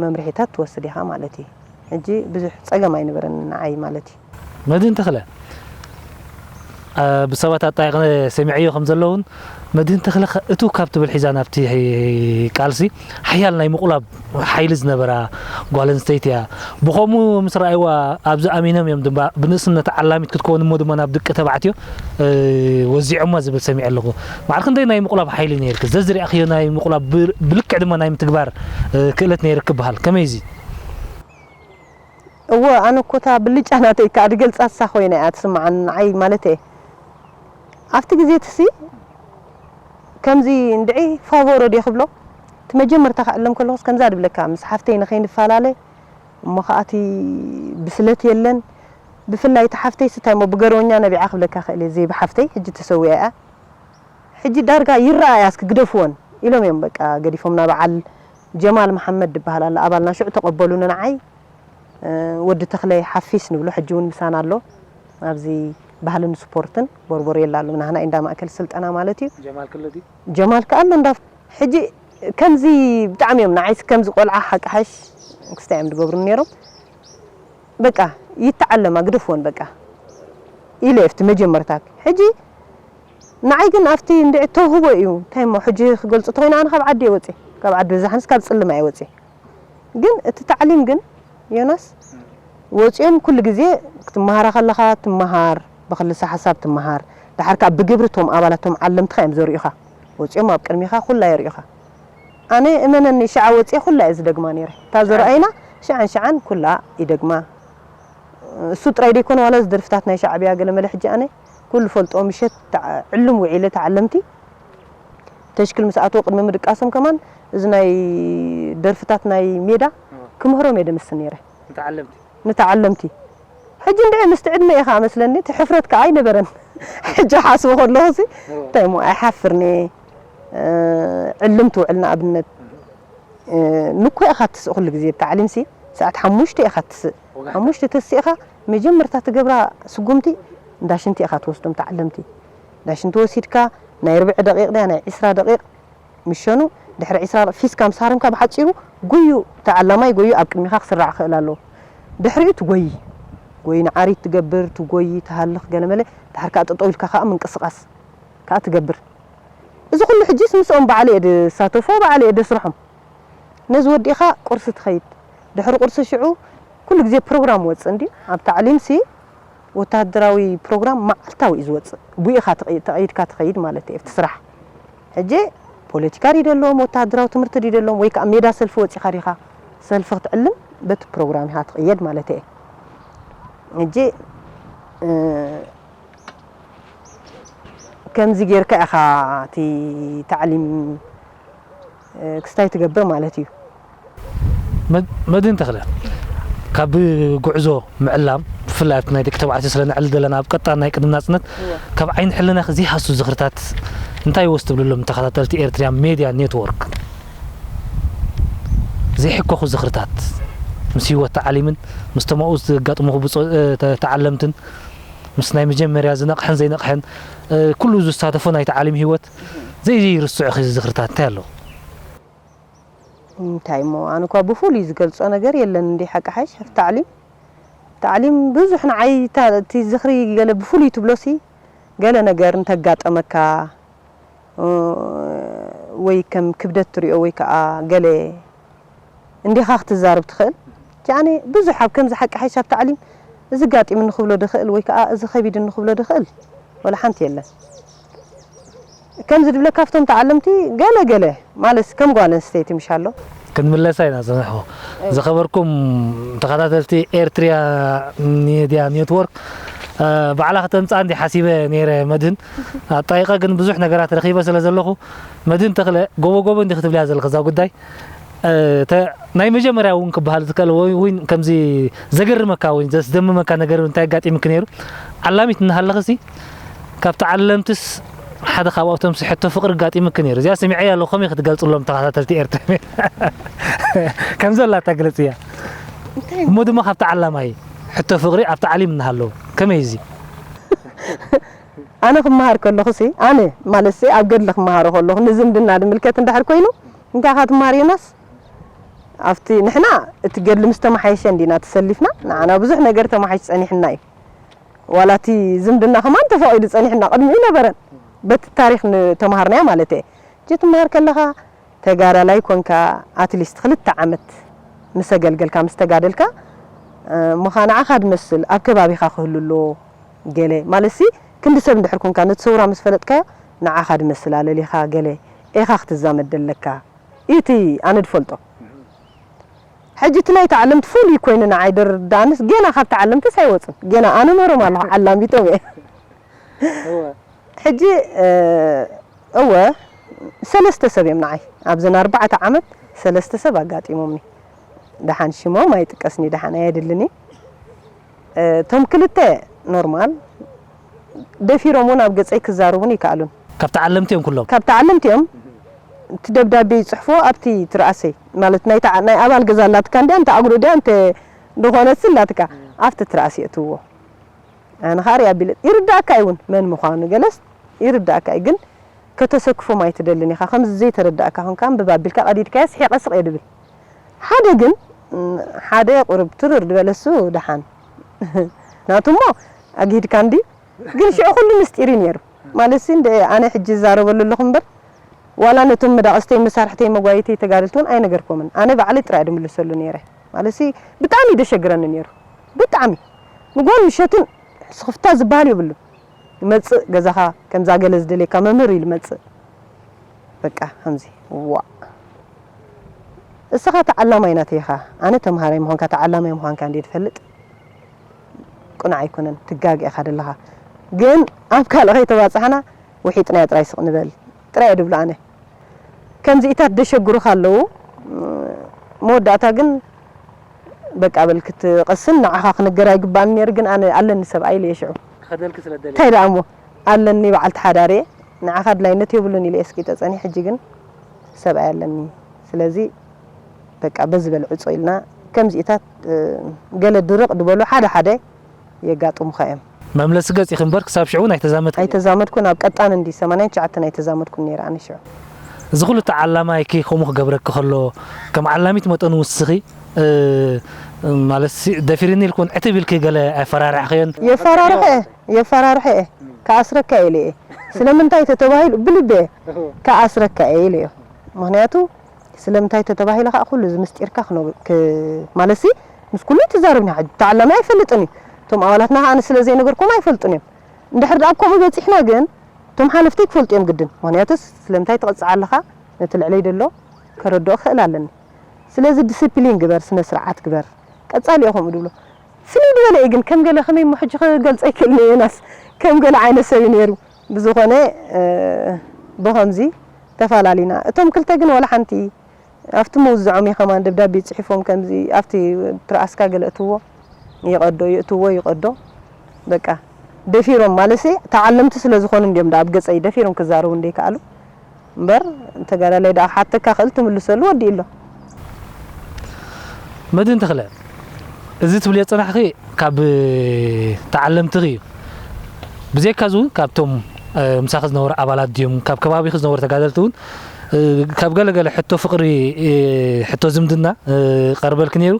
መምርሒታት ትወስድ ኢኻ ማለት እዩ። ሕጂ ብዙሕ ጸገም ኣይነበረን ንዓይ ማለት እዩ። መድህን ተኽለ፣ አ፣ ብሰባት ኣጣይቐ ሰሚዐዮ ከም ዘለውን፣ መድህን ተኽለ ከ-፣ እቱ ካብ ትብል ሒዛ ናብቲ ቃልሲ ሓያል ናይ ምቑላብ ሓይሊ ዝነበራ ጓል ኣንስተይቲ እያ። ብኸምኡ ምስ ረኣይዋ ኣብዚ ኣሚኖም እዮም ድማ ብንእስነት ዓላሚት ክትከውን እሞ ድማ ናብ ደቂ ተባዕትዮ፣ እ፣ ወዚዖማ ዝብል ሰሚዐ ኣለኹ። ማዕረ ክንደይ ናይ ምቑላብ ሓይሊ ነይርኪ? ዘዝሪኣኽዮ ናይ ምቑላብ ብ-፣ ብልክዕ ድማ ናይ ምትግባር፣ እ፣ ክእለት ነይርኪ በሃል። ከመይ እዚ? እወ፣ ኣነ እኮ እታ ብልጫ ናተይ ከኣ ድገልጻ እሳ ኮይና እያ ትስምዓኒ ንዓይ ማለት እየ። ኣብቲ ግዜ እቲ ሲ ከምዚ እንድዒ ፋቮሮ ድየ ክብሎ፣ እቲ መጀመርታ ክዕለም ከለኹስ ከምዛ ድብለካ፣ ምስ ሓፍተይ ንኸይንፈላለ፣ እሞ ከኣ እቲ ብስለት የለን። ብፍላይ እቲ ሓፍተይስ እንታይ እሞ ብገርወኛ ነቢዓ ክብለካ ክእል እየ፣ ዘይቢ ሓፍተይ ሕጂ ተሰዊኣ እያ። ሕጂ ዳርጋ ይረኣያ እስኪ ግደፍወን ኢሎም እዮም በቃ ገዲፎምና። በዓል ጀማል መሓመድ ድበሃል ኣሎ ኣባልና ሽዑ ተቐበሉኒ ንዓይ። እ፣ ወዲ ተኽለይ ሓፊስ ንብሎ፣ ሕጂ እውን ምሳና ኣሎ። ኣብዚ ባህልን ስፖርትን ቦርቦሬላ ኣሎ፣ ናህና እንዳ ማእከል ስልጠና ማለት እዩ። ጀማል ክሎ ድዩ? ጀማል ከኣ ኣሎ እንዳ፣ ሕጂ ከምዚ ብጣዕሚ እዮም ንዓይስ ከምዚ ቆልዓ ሓቂ ሓሽ ክስታይ እዮም ዝገብሩኒ ነይሮም። በቃ ይተዓለማ ግደፍወን በቃ ኢለ እየ ኣብቲ መጀመርታ። ሕጂ ንዓይ ግን ኣብቲ እንድዒ ተውህቦ እዩ። እንታይ እሞ ሕጂ ክገልጾ ተኾይነ ኣነ ካብ ዓዲ እየ ወጽየ። ካብ ዓዲ በዛሕንስ ካብ ጽልማ እየ ወጽየ። ግን እቲ ታዕሊም ግን ዮናስ ወጺኦም ኩሉ ግዜ ክትመሃራ ከለኻ ትመሃር፣ ብክልሰ ሓሳብ ትመሃር። ደሓር ከኣ ብግብሪ እቶም ኣባላት እቶም ዓለምትኻ እዮም ዘርእዩኻ። ወጺኦም ኣብ ቅድሚኻ ኩላ የርእዩኻ። ኣነ እመነኒ ሽዓ ወጽየ ኩላ እየ ዝደግማ ነይረ። እታ ዘረኣይና ሽዓን ሽዓን ኩላ ይደግማ። እሱ ጥራይ ደይኮነ ዋላ እዚ ደርፍታት ናይ ሻዕብያ ገለ መለ ሕጂ ኣነ ኩሉ ፈልጦ ምሸት ተዓ-፣ ዕሉም ውዒለ ተዓለምቲ ተሽክል ምስ ኣተው ቅድሚ ምድቃሶም ከማን እዚ ናይ ደርፍታት ናይ ሜዳ እወ። ክምህሮም እየ ደምስ ነይረ። ንተዓለምቲ? ንተዓለምቲ። ሕጂ እንድዒ ምስቲ ዕድመ ኢኻ መስለኒ፣ እቲ ሕፍረት ከኣ ኣይነበረን። ሕጂ ሓስቦ ከለኹሲ፣ እወ። እንታይ እሞ ኣይሓፍርኒ። እ፣ ዕልም ትውዕል ንኣብነት። እ፣ ንኮ ኢኻ ትስእ ኩሉ ግዜ ብታዕሊምሲ፣ ሰዓት ሓሙሽተ ኢኻ ትስእ። ወጋሕታ። ሓሙሽተ ተሲእኻ መጀመርታ ትገብራ ስጉምቲ እንዳ ሽንቲ ኢኻ ትወስዶም ተዓለምቲ። እንዳ ሽንቲ ወሲድካ ናይ ርብዒ ደቂቕ ድያ ናይ ዒስራ ደቂቕ ምሸኑ ድሕሪ ዒስራ ፊስካ ምስ ሃረምካ ብሓጺሩ ጎዩ ተዓላማይ ጎዩ ኣብ ቅድሚኻ ክስራዕ ክኽእል ኣለዎ። ድሕሪኡ ትጎዪ። ጎዪ ንዓሪት ትገብር፣ ትጎዪ፣ ትሃልኽ ገለመለ፣ ድሓር ከኣ ጠጠው ኢልካ ከኣ ምንቅስቓስ ከኣ ትገብር። እዚ ኩሉ ሕጂስ ምስኦም ባዕለ እየ ድሳተፎ፣ ባዕለ እየ ደስርሖም። ነዚ ወዲእኻ ቁርሲ ትኸይድ። ድሕሪ ቁርሲ ሽዑ ኩሉ ግዜ ፕሮግራም ወጽእ እንድዩ። ኣብ ታዕሊምሲ ወተሃደራዊ ፕሮግራም መዓልታዊ እዩ ዝወጽእ። ብኡ ኢኻ ተቐይ-፣ ተቐይድካ ትኸይድ ማለት እዩ፣ ኣብቲ ስራሕ። ሕጂ ፖለቲካ ድዩ ደሎም፣ ወተሃደራዊ ትምህርቲ ድዩ ደሎም፣ ወይ ከኣ ሜዳ ሰልፊ ወጺኻ ዲኻ ሰልፊ ክትዕልም፣ በቲ ፕሮግራም ኢኻ ትቕየድ ማለት እየ። ሕጂ፣ እ፣ ከምዚ ጌርካ ኢኻ እቲ ታዕሊም፣ እ፣ ክስታይ ትገብር ማለት እዩ። መድ-፣ መድህን ተኽለ፣ ካብ ጉዕዞ ምዕላም፣ ብፍላይ ኣብቲ ናይ ደቂ ተባዕትዮ ስለ ነዕሊ ዘለና፣ ኣብ ቀጣን ናይ ቅድሚ ናጽነት፣ እወ። ካብ ዓይኒ ሕልናኺ ዘይሃሱ ዝኽርታት እንታይ ወስ ትብልሎም ተኸታተልቲ ኤርትርያ ሜድያ ኔትወርክ? ዘይሕከኹ ዝኽርታት፣ ምስ ህይወት ተዓሊምን ምስ ተማኡ ዘጋጥሙኹ ብጾ-፣ እ፣ ተ-፣ ተዓለምትን፣ ምስ ናይ መጀመርያ ዝነቕሐን ዘይነቕሐን፣ እ፣ ኩሉ ዝሳተፎ ናይ ተዓሊም ህይወት ዘይርስዖ ዝኽርታት እንታይ ኣሎ? እንታይ እሞ፣ ኣነ እኳ ብፍሉይ ዝገልጾ ነገር የለን እንዲ ሓቂ ሓይሽ፣ ኣብቲ ታዕሊም፣ ታዕሊም ብዙሕ ንዓይ እታ፣ እቲ ዝኽሪ ገለ ብፍሉይ ትብሎሲ፣ ገለ ነገር እንተጋጠመካ፣ እ፣ ወይ ከም ክብደት ትሪኦ ወይ ከኣ ገለ እንዲኻ ክትዛረብ ትኽእል። ያኔ ብዙሕ ኣብ ከምዚ ሓቂ ሓይሽ ኣብ ታዕሊም እዚ ጋጢምኒ ክብሎ ድኽእል ወይ ከኣ እዚ ከቢድኒ ክብሎ ድኽእል ወላ ሓንቲ የለን። ከምዚ ድብለካ ኣብቶም ተዓለምቲ ገለ ገለ ማለት ከም ጓል ኣንስተይቲ ምሽ ኣሎ። ክንምለሳ ኢና ዝንሕዎ። ዝኸበርኩም ተኸታተልቲ ኤርትሪያ ሚድያ ኔትወርክ፣ እ፣ ባዕላ ከተምጽኣ እንዲ ሓሲበ ነይረ መድህን። ኣጣይቐ ግን ብዙሕ ነገራት ረኺበ ስለ ዘለኹ መድህን ተኽለ ጎቦ ጎቦ እንዲ ክትብልያ ዘለኺ እዛ ጉዳይ። እ፣ ተ-፣ ናይ መጀመርያ እውን ክበሃል ዝክእል ወይ እውን ከምዚ ዘገርመካ ወይ ዘስደምመካ ነገር እንታይ ኣጋጢምኪ ነይሩ? ዓላሚት እናሃለኽሲ ካብ ተዓለምትስ ሓደ ካብኣቶም ሕቶ ፍቕሪ ኣጋጢምኪ ነይሩ? እዚኣ ሰሚዐያ ኣለኹ፣ ከመይ ክትገልጽሎም ተኸታተልቲ ኤርትራ? ከም ዘላታ ግለጽ እያ። እንታይ? እሞ ድማ ካብ ተዓላማይ ሕቶ ፍቕሪ ኣብ ተዓሊም እናሃለዉ ከመይ እዚ? ኣነ ክመሃር ከለኹ ሲ፣ ኣነ ማለት ሲ ኣብ ገድሊ ክመሃሮ ከለኹ ንዝምድና ድምልከት እንድሕር ኮይኑ፣ እንታይ ኢኻ ትመሃር ዮናስ? ኣብቲ ንሕና እቲ ገድሊ ምስ ተመሓየሸ እንዲና ተሰሊፍና፣ ንዓና ብዙሕ ነገር ተመሓይሽ ጸኒሕና እዩ። ዋላ እቲ ዝምድና ከማን ተፈቒዱ ጸኒሕና፣ ቅድሚኡ ነበረን። በቲ ታሪኽ ንተምሃርናዮ ማለት እየ። ሕጂ ትምሃር ከለኻ ተጋዳላይ ኮንካ ኣትሊስት ክልተ ዓመት ምስ ኣገልገልካ፣ ምስ ተጋደልካ፣ እ፣ ምዃ ንዓኻ ድመስል ኣብ ከባቢኻ ክህሉ ኣለዎ። ገለ ማለትሲ ክንዲ ሰብ እንድሕር ኮንካ ነቲ ሰውራ ምስ ፈለጥካዮ ንዓኻ ድመስል ኣለሊኻ ገለ ኤኻ ክትዛመድ ደለካ። እዩ እቲ ኣነ ድፈልጦ። ሕጂ እቲ ናይ ተዓለምቲ ፍሉይ ኮይኑ ንዓይ ድርዳእንስ ገና ካብ ተዓለምትስ ኣይወፅን። ገና ኣነ መሮም ኣለኹ ዓላሚቶም እየ። ሕጂ፣ እ፣ እወ፣ ሰለስተ ሰብ እዮም ንዓይ። ኣብዘን ኣርባዕተ ዓመት ሰለስተ ሰብ ኣጋጢሞምኒ። ደሓን ሽሞም ኣይጥቀስኒ፣ ደሓን ኣየድልኒ። እ፣ እቶም ክልተ ኖርማል፣ ደፊሮም እውን ኣብ ገፀይ ክዛረቡን ይከኣሉን። ካብ ተዓለምቲ እዮም ኩሎም? ካብ ተዓለምቲ እዮም። እቲ ደብዳቤ ይፅሕፎ ኣብቲ ትርኣሰይ፣ ማለት ናይ ተዓ-፣ ናይ ኣባል ገዛ ኣላትካ እንድያ፣ እንተ ኣጉዶ ድያ፣ እንተ ዝኾነትሲ ኣላትካ፣ ኣብቲ ትርኣስ የእትዎ። ኣነ ኸኣ ርኣ ኣቢለ፣ ይርዳእካ እዩ እውን መን ምዃኑ፣ ገለስ ይርዳእካ እዩ፣ ግን ከተሰክፎም ኣይትደልን ኢኻ። ከምዚ ዘይተረዳእካ ኾንካ፣ ኣንብብ ኣቢልካ ቀዲድካዮ፣ ስሒቐ ስቕ እየ ድብል። ሓደ ግን፣ ም፣ ሓደ ቁሩብ ትርር ድበለ፣ እሱ ደሓን። ናቱ እሞ ኣግሂድካ እንዲ፣ ግን ሽዑ ኩሉ ምስጢር እዩ ነይሩ። ማለትሲ፣ እንደ ኣነ ሕጂ ዝዛረበሉ ኣለኹ እምበር፣ ዋላ ነቶም መዳቕስተይ፣ መሳርሕተይ፣ መጓየይተይ፣ ተጋደልቲ እውን ኣይነገርኮምን። ኣነ ባዕለይ ጥራይ ድምልሰሉ ነይረ። ማለትሲ፣ ብጣዕሚ እዩ ደሸግረኒ ነይሩ። ብጣዕሚ። ንጎን ምሸትን ስኽፍታ ዝበሃል የብሉን። ይመጽእ ገዛኻ፣ ከምዛ ገለ ዝደልየካ መምህር ኢሉ ይመጽእ። በቃ፣ ከምዚ። ዋእ። እስኻ ተዓላማይ ናተይ ኢኻ። ኣነ ተምሃራይ ምዃንካ፣ ተዓላማይ ምዃንካ እንድየ ዝፈልጥ። ቅኑዕ ኣይኮነን፣ ትጋገ ኢኻ ደለኻ። ግን ኣብ ካልእ ከይተባጻሕና፣ ውሒጥናዮ ጥራይ ስቕ ንበል። ጥራይ እየ ድብሎ ኣነ። ከምዚኢታት ደሸግሩኻ ኣለዉ። መወዳእታ ግን በቃ በል ክትቐስን ንዓኻ ክነገር ኣይግባእን ነይሩ፣ ግን ኣነ ኣለኒ ሰብኣይ ኢለ እየ ሽዑ። ክኸደልኪ ስለ ደልየ። እንታይ ደኣ እሞ ኣለኒ በዓልቲ ሓዳር እየ፣ ንዓኻ ኣድላይነት የብሉን ኢለ እየ ኣስቂጠ ጸኒሐ፣ ሕጂ ግን ሰብኣይ ኣለኒ። ስለዚ በቃ በዚ በል ዕጾ ኢልና ከምዚኢታት፣ እ፣ ገለ ድርቕ ዝበሉ ሓደ ሓደ የጋጥሙኻ እዮም። መምለሲ ገጺኺ እምበር ክሳብ ሽዑ እውን ኣይተዛመድክን። ኣይተዛመድኩን፣ ኣብ ቀጣን እንዲ ሰማንያን ትሽዓተን ኣይተዛመድኩን ነይረ ኣነ ሽዑ። እዚ ኩሉ ተዓላማይኪ ከምኡ ክገብረኪ ከሎ፣ ከም ዓላሚት መጠኑ ውስኺ፣ እ፣ ማለት ሲ-፣ ደፊርኒ ኢልክውን ዕትብ ኢልኪ ገለ ኣየፈራርሕክዮን? የፈራርሐ፣ የፈራርሐ እየ። ክኣስረካ እየ ኢለ እየ። ስለምንታይ ተተባሂሉ ብልቢ እየ። ክኣስረካ እየ ኢለ እየ። ምኽንያቱ ስለምንታይ ተተባሂለ ከዓ ኩሉ እዚ ምስጢርካ ክነግ-፣ ክ-፣ ማለትሲ ምስ ኩሉ ትዛረብኒ። ሕጂ ተዓላሚ ኣይፈልጥን እዩ። እቶም ኣባላትና ከዓ ኣነ ስለ ዘይነገርኩም ኣይፈልጡን እዮም። እንድሕር ደኣ ኣብ ከምኡ በጺሕና ግን እቶም ሓለፍተይ ክፈልጡ እዮም ግድን። ምኽንያቱ ስለምንታይ ትቕጽዕ ኣለኻ ነቲ ልዕለይ ደሎ ከረድኦ ክኽእል ኣለኒ። ስለዚ ዲሲፕሊን ግበር፣ ስነ ስርዓት ግበር። ቀጻሊ እየ ከምኡ ድብሎ። ፍልይ ዝበለ እዩ ግን ከም ገለ ከመይ እሞ ሕጂ ክገልጾ ኣይክእልን እየ ዮናስ። ከም ገለ ዓይነት ሰብ እዩ ነይሩ። ብዝኾነ፣ እ፣ ብኸምዚ ተፋላሊና። እቶም ክልተ ግን ወላ ሓንቲ ኣብቲ መውዝዖም እዩ ከማን ደብዳቤ ጽሒፎም ከምዚ ኣብቲ ትርኣስካ ገለ እትዎ ይቐዶ፣ ይእትዎ ይቐዶ። በቃ ደፊሮም ማለትሲ ተዓለምቲ ስለ ዝኾኑ እንድዮም ደኣ ኣብ ገጸይ ደፊሮም ክዛረቡ እንደይከኣሉ። እምበር ተጋዳላይ ደኣ ክሓተካ ክእል ትምልሰሉ ወዲኡ ኣሎ። መድህን ተኽለ፣ እዚ ትብልዮ ጸናሕኺ ካብ ተዓለምትኺ እዩ። ብዘይካ እዚ እውን ካብቶም፣ እ፣ ምሳኺ ዝነበሩ ኣባላት ድዮም፣ ካብ ከባቢኺ ዝነበሩ ተጋደልቲ እውን፣ እ፣ ካብ ገለ ገለ ሕቶ ፍቕሪ፣ እ፣ ሕቶ ዝምድና፣ እ፣ ቀርበልኪ ነይሩ።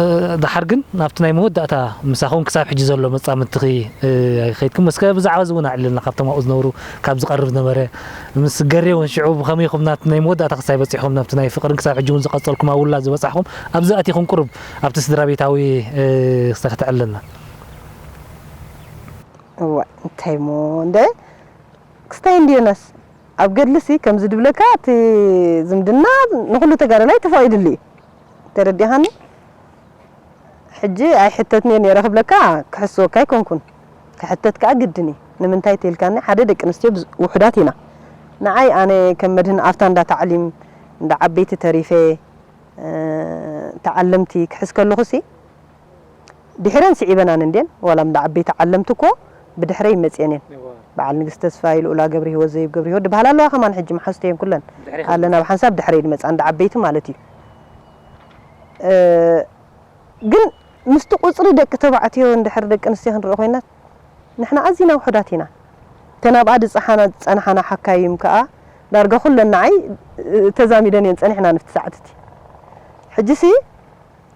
እ፣ ደሓር ግን ናብቲ ናይ መወዳእታ ምሳኹም ክሳብ ሕጂ ዘሎ መጻምድትኺ፣ እ፣ ኣይከድክን። እስከ ብዛዕባ እዚ እውን ኣዕልልና፣ ካብቶም ኣብኡ ዝነብሩ፣ ካብ ዝቐርብ ዝነበረ፣ ምስ ገሬ እውን ሽዑ ብኸመይ ኢኹም ናብቲ ናይ መወዳእታ ክሳይ በጺሕኹም፣ ናብቲ ናይ ፍቕርን ክሳብ ሕጂ እውን ዝቐጸልኩም ኣብ ውላድ ዝበጻሕኩም፣ ኣብዚ ኣቲኹም ቁሩብ ኣብቲ ስድራ ቤታዊ፣ እ፣ ክስተ ከተዕልልና። እዋይ፣ እንታይ እሞ እንደ ክስታይ እንዲ ዮናስ፣ ኣብ ገድልሲ ከምዚ ድብለካ፣ እቲ ዝምድና ንኹሉ ተጋዳላይ ተፈቒድሉ እዩ። ተረዲኻኒ? ሕጂ ኣይሕተትን'የ ነይረ ክብለካ፣ ክሕስወካ ኣይኮንኩን። ክሕተት ከኣ ግድን እዩ። ንምንታይ ተልካኒ፣ ሓደ ደቂ ኣንስትዮ ብዝ-፣ ውሑዳት ኢና። ንዓይ፣ ኣነ ከም መድህን ኣፍታ እንዳ ታዕሊም፣ እንዳ ዓበይቲ ተሪፈ፣ እ፣ ተዓለምቲ ክሕዝ ከለኹሲ፣ ድሕረን ስዒበናን እንድየን፣ ዋላ እንዳ ዓበይቲ ዓለምቲ እኮ ብድሕረይ ይመጽየን እየን። እዋ። በዓል ንግስቲ ተስፋይ፣ ልኡላ ገብረ ህይወት፣ ዘይብ ገብረ ህይወት ድበሃላ ኣለዋ ከማን፣ ሕጂ መሓዝተይ እየን ኩለን። ድሕሪኻ ኣለና ዝመጽኣ። ብሓንሳብ ድሕረይ ድመጽኣ፣ እንዳ ዓበይቲ ማለት እዩ። እ፣ ግን ምስቲ ቁጽሪ ደቂ ተባዕትዮ እንድሕር ደቂ ኣንስትዮ ክንርኢ ኮይና፣ ንሕና ኣዚና ውሑዳት ኢና። እተን ኣብኣ ዝጸሓና-፣ ዝጸንሓና ሓካይም ከኣ ዳርጋ ኩለን ንዓይ፣ እ፣ ተዛሚደን እየን ጸኒሕና ንፍቲ ሰዓት እቲ። ሕጂሲ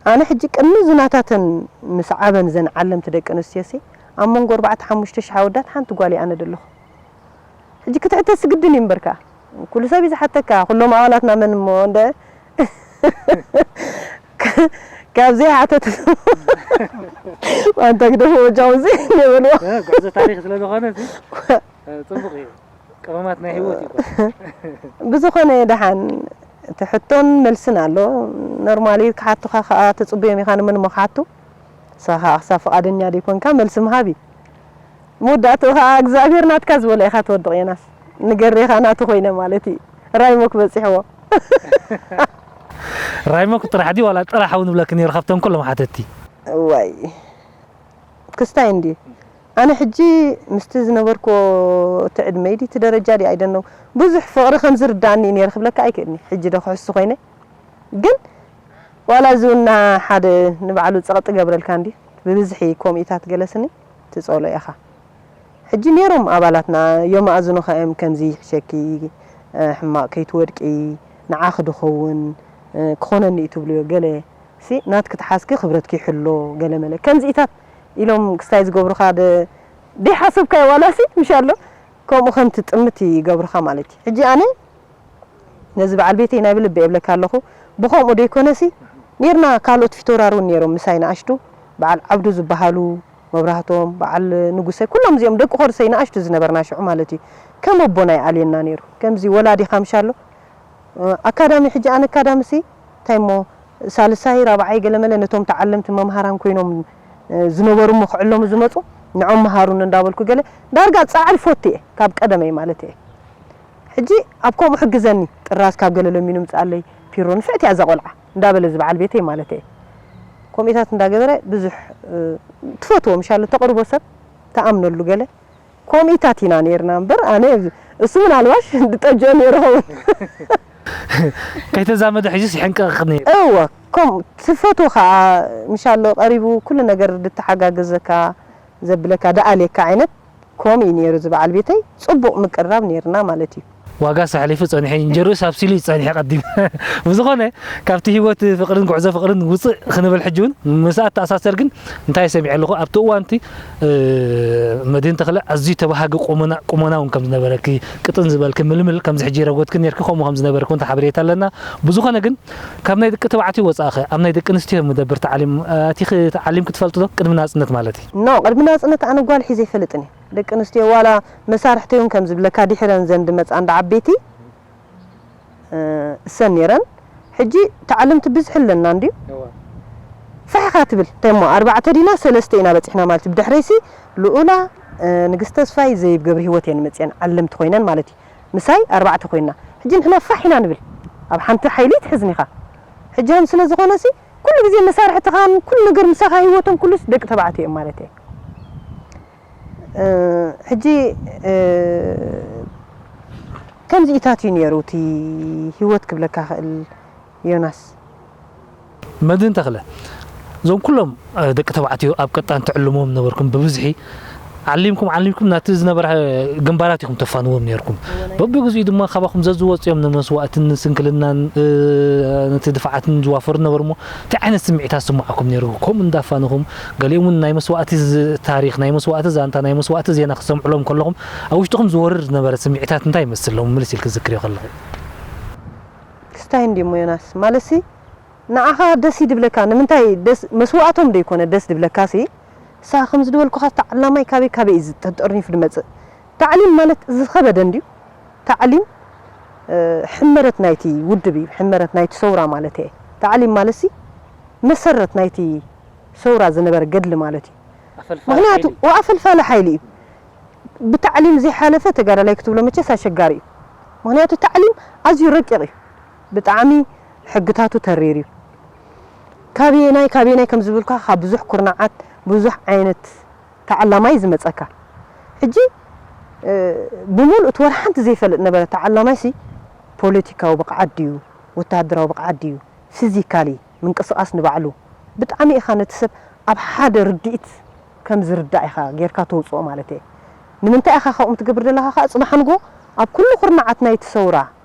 ኣነ ሕጂ ቅድሚ ዝናታተን ምስ ዓበን ዘን ዓለምቲ ደቂ ኣንስትዮሲ ኣብ መንጎ ኣርባዕተ ሓሙሽተ ሽሕ ኣወዳት ሓንቲ ጓል እየ ኣነ ዘለኹ። ሕጂ ክትሕተት ስግድን እዩ እምበርካ። ኩሉ ሰብ እዩ ዝሓተካ፣ ኩሎም ኣባላትና መን እሞ እንደ ካብ ዘይሓተት ኣንታ ግደፎ ወጃው እዚ ይበልዎ። እ፣ ጉዕዞ ታሪኽ ስለ ዝኾነ እዚ፣ እ፣ ጽቡቕ እዩ። ቀመማት ናይ ህይወት እዩ። ብዝኾነ ደሓን እቲ ሕቶን መልስን ኣሎ። ኖርማሊ ክሓቱኻ ከኣ ትጽበዮም ኢኻ፣ ንመን እሞ ክሓቱ? ንስኻ ከኣ ክሳብ ፍቓደኛ ዘይኮንካ መልሲ ምሃብ እዩ። መወዳእትኡ ከኣ እግዚኣብሔር ናትካ ዝበሎ ኢኻ ትወድቕ ዮናስ። ንገሬኻ ናቱ ኮይነ ማለት እዩ። ራይሞክ በጺሕዎ። ራይሞክ ጥራሕ ድዩ ዋላ ጥራሕ እውን ንብለኪ ነይሩ ካብቶም ኩሎም ሓተትቲ? እዋይ። ክስታይ እንድዩ። ኣነ ሕጂ ምስቲ ዝነበርኩዎ እቲ ዕድመይ ድዩ እቲ ደረጃ ድዩ ኣይደነው። ብዙሕ ፍቕሪ ከም ዝርዳእኒ እዩ ነይሩ ክብለካ ኣይክእልኒ። ሕጂ ዶ ክሕሱ ኮይነ? ግን ዋላ እዚ እውን ሓደ ንባዕሉ ጸቕጢ ገብረልካ እንድዩ። ብብዝሒ ኮሚታት ገለስኒ ትጸሎ ኢኻ። ሕጂ ነይሮም ኣባላትና ዮማእዝኑ ከእም ከምዚ ይሕሸኪ፣ እ፣ ሕማቕ ከይትወድቂ፣ ንዓኺ ድኸውን፣ እ፣ ክኾነኒ እዩ ትብልዮ ገለ ሲ ናትኪ ትሓዝኪ ክብረትኪ ይሕሎ ገለ መለ ከምዚኢታት ኢሎም ክስታይ ዝገብሩኻ ደ-፣ ደይሓሰብካዮ ዋላሲ ምሽ ኣሎ ከምኡ ከም ትጥምት ይገብሩኻ ማለት እዩ። ሕጂ ኣነ ነዚ በዓል ቤተይ ናይ ብልቢ እብለካ ኣለኹ። ብኸምኡ ደይኮነሲ ኔርና ካልኦት ፊቶራር እውን ኔሮም ምሳይ ንኣሽቱ በዓል ዓብዱ ዝበሃሉ መብራህቶም፣ በዓል ንጉሰ፣ ኩሎም እዚኦም ደቂ ኮርሰይ ንኣሽቱ ዝነበርና ሽዑ ማለት እዩ። ከም ኣቦና ይኣልየና ነይሩ። ከምዚ ወላዲኻ ምሻሎ፣ እ፣ ኣካዳሚ ሕጂ ኣነ ኣካዳሚሲ እንታይ እሞ ሳልሳይ ራብዓይ ገለመለ ነቶም ተዓለምቲ መምሃራን ኮይኖም፣ እ፣ ዝነበሩ እሞ ክዕለሙ ዝመጹ ንዖም መሃሩኒ እንዳበልኩ ገለ ዳርጋ ጻዕሪ ፎቲ እየ ካብ ቀደመይ ማለት እየ። ሕጂ ኣብ ከምኡ ሕግዘኒ ጥራዝ ካብ ገለ ለሚኑ ምጽኣለይ ፒሮ ንፍዕቲ እያ እዛ ቆልዓ እንዳበለ እዚ በዓል ቤተይ ማለት እየ። ከምኡታት እንዳገበረ ብዙሕ፣ እ፣ ትፈትዎ ምሻሎ ተቕርቦ ሰብ ተኣምነሉ ገለ ከምኡታት ኢና ነይርና እምበር ኣነ እሱ ምናልባሽ ድጠጀ ነይሩ ኸውን። ከይተዛመደ ሕጂስ ይሕንቀቕ ነይሩ። እወ፣ ከም ትፈትዎ ኸዓ ምሻሎ ቀሪቡ ኩሉ ነገር ድተሓጋገዘካ ዘብለካ ደኣልየካ ዓይነት ከምኡ እዩ ነይሩ። እዚ በዓል ቤተይ ጽቡቕ ምቅርራብ ነይርና ማለት እዩ። ዋጋ ሳሕሊፉ ጸኒሐ፣ እንጀርኡ ሳብ ሲሉ እዩ ጸኒሐ ቀዲም። ብዝኾነ፣ ካብቲ ህይወት ፍቕርን ጉዕዞ ፍቕርን ውጽእ ክንብል ሕጂ እውን ምስ ኣተኣሳሰር ግን እንታይ ሰሚዐ ኣለኹ? ኣብቲ እዋንቲ፣ እ፣ መድህን ተኽለ ኣዝዩ ተባሃጊ ቁመና-፣ ቁመና እውን ከም ዝነበረኪ፣ ቅጥን ዝበልኪ ምልምል ከምዚ ሕጂ ረጎትኪ ነርኪ፣ ከምኡ ከም ዝነበርኪ እውን ሓበሬታ ኣለና። ብዝኾነ ግን፣ ካብ ናይ ደቂ ተባዕትዮ ወጻእኸ፣ ኣብ ናይ ደቂ ኣንስትዮ መደብር ተዓሊም-፣ ኣቲኺ ተዓሊምኪ ትፈልጢ ዶ? ቅድሚ ናጽነት ማለት እዩ። ኖ፣ ቅድሚ ናጽነት ኣነ ጓል ሒዘ ኣይፈልጥን እየ። ደቂ ኣንስትዮ ዋላ መሳርሕተይ እውን ከም ዝብለካ ድሕረን ዘን ድመጻ እንዳ ዓበይቲ፣ እ፣ እሰን ነይረን። ሕጂ ተዓለምቲ ብዝሒ ኣለና እንድዩ። እዋ። ፋሕኻ ትብል፣ እንታይ እሞ ኣርባዕተ ዲና ሰለስተ ኢና በጺሕና ማለት እዩ። ብድሕረይሲ ልኡላ፣ እ፣ ንግስቲ ተስፋይ፣ ዘይብ ገብረ ህይወት እየን መጺአን ዓለምቲ ኮይነን ማለት እዩ። ምሳይ ኣርባዕተ ኮይንና። ሕጂ ንሕና ፋሕ ኢና ንብል። ኣብ ሓንቲ ሓይሊ ትሕዝኒኻ። ሕጂ ከም ስለ ዝኾነሲ ኩሉ ግዜ መሳርሕትኻን ኩሉ ነገር ምሳኻ ህይወቶም ኩሉስ ደቂ ተባዕትዮ እዮም ማለት እየ። እ፣ ሕጂ፣ እ፣ ከምዚኢታት እዩ ነይሩ እቲ ህይወት ክብለካ ክእል ዮናስ። መድህን ተኽለ፣ እዞም ኩሎም፣ እ፣ ደቂ ተባዕትዮ ኣብ ቀጣን ትዕልምዎም ነበርኩም ብብዝሒ። ዓሊምኩም ዓሊምኩም ናቲ ዝነበረ ግንባራት ኢኹም ተፋንዎም ነይርኩም። በብግዚኡ ድማ ካባኹም ዘዝወፁ እዮም ንመስዋእትን ንስንክልናን፣ እ፣ ነቲ ድፋዓትን ዝዋፈሩ ነበሩ። እሞ እንታይ ዓይነት ስምዒታት ዝስምዓኩም ነይሩ? ከምኡ እንዳፋንኹም፣ ገሊኦም እውን ናይ መስዋእቲ ዝ-፣ ታሪኽ፣ ናይ መስዋእቲ ዛንታ፣ ናይ መስዋእቲ ዜና ክሰምዕሎም ከለኹም፣ ኣብ ውሽጥኹም ዝወርድ ዝነበረ ስምዒታት እንታይ ይመስል? ሎም ምልስ ኢልክ ዝክርዮ ከለኹ። ክስታይ እንዲሞ ዮናስ፣ ማለትሲ ንዓኻ ደስ ይድብለካ። ንምንታይ ደስ፣ መስዋእቶም ዶ ይኮነ ደስ ድብለካሲ? ሳ ከም ዝድበልኩኻ ተዓላማይ ካበይ ካበይ እዩ ዝጠርኒፉ ዝመጽእ? ታዕሊም ማለት ዝኸበደ እንድዩ። ታዕሊም፣ እ፣ ሕመረት ናይቲ ውድብ እዩ፣ ሕመረት ናይቲ ሰውራ ማለት እየ። ታዕሊም ማለትሲ መሰረት ናይቲ ሰውራ ዝነበረ ገድሊ ማለት እዩ። ኣፈልፋሊ ምኽንያቱ ሓይሊ። ወኣፈልፋሊ ሓይሊ እዩ። ብታዕሊም ዘይሓለፈ ተጋዳላይ ክትብሎ መቸስ ኣሸጋሪ እዩ። ምኽንያቱ ታዕሊም ኣዝዩ ረቂቕ እዩ። ብጣዕሚ ሕግታቱ ተሪር እዩ። ካበየናይ፣ ካበየናይ ከም ዝብልካ ካብ ብዙሕ ኩርናዓት፣ ብዙሕ ዓይነት ተዓላማይ ዝመጸካ። ሕጂ፣ እ፣ ብምሉእ እቲ ወላ ሓንቲ ዘይፈልጥ ነበረ ተዓላማይሲ ፖለቲካዊ ብቕዓት ድዩ፣ ወተሃደራዊ ብቕዓት ድዩ፣ ፊዚካሊ ምንቅስቓስ ንባዕሉ ብጣዕሚ ኢኻ ነቲ ሰብ ኣብ ሓደ ርድኢት ከም ዝርዳእ ኢኻ ጌርካ ተውጽኦ ማለት እየ። ንምንታይ ኢኻ ካብኦም ትገብር ዘለኻ ከኣ ጽባሕ ንግሆ ኣብ ኩሉ ኩርናዓት ናይቲ ሰውራ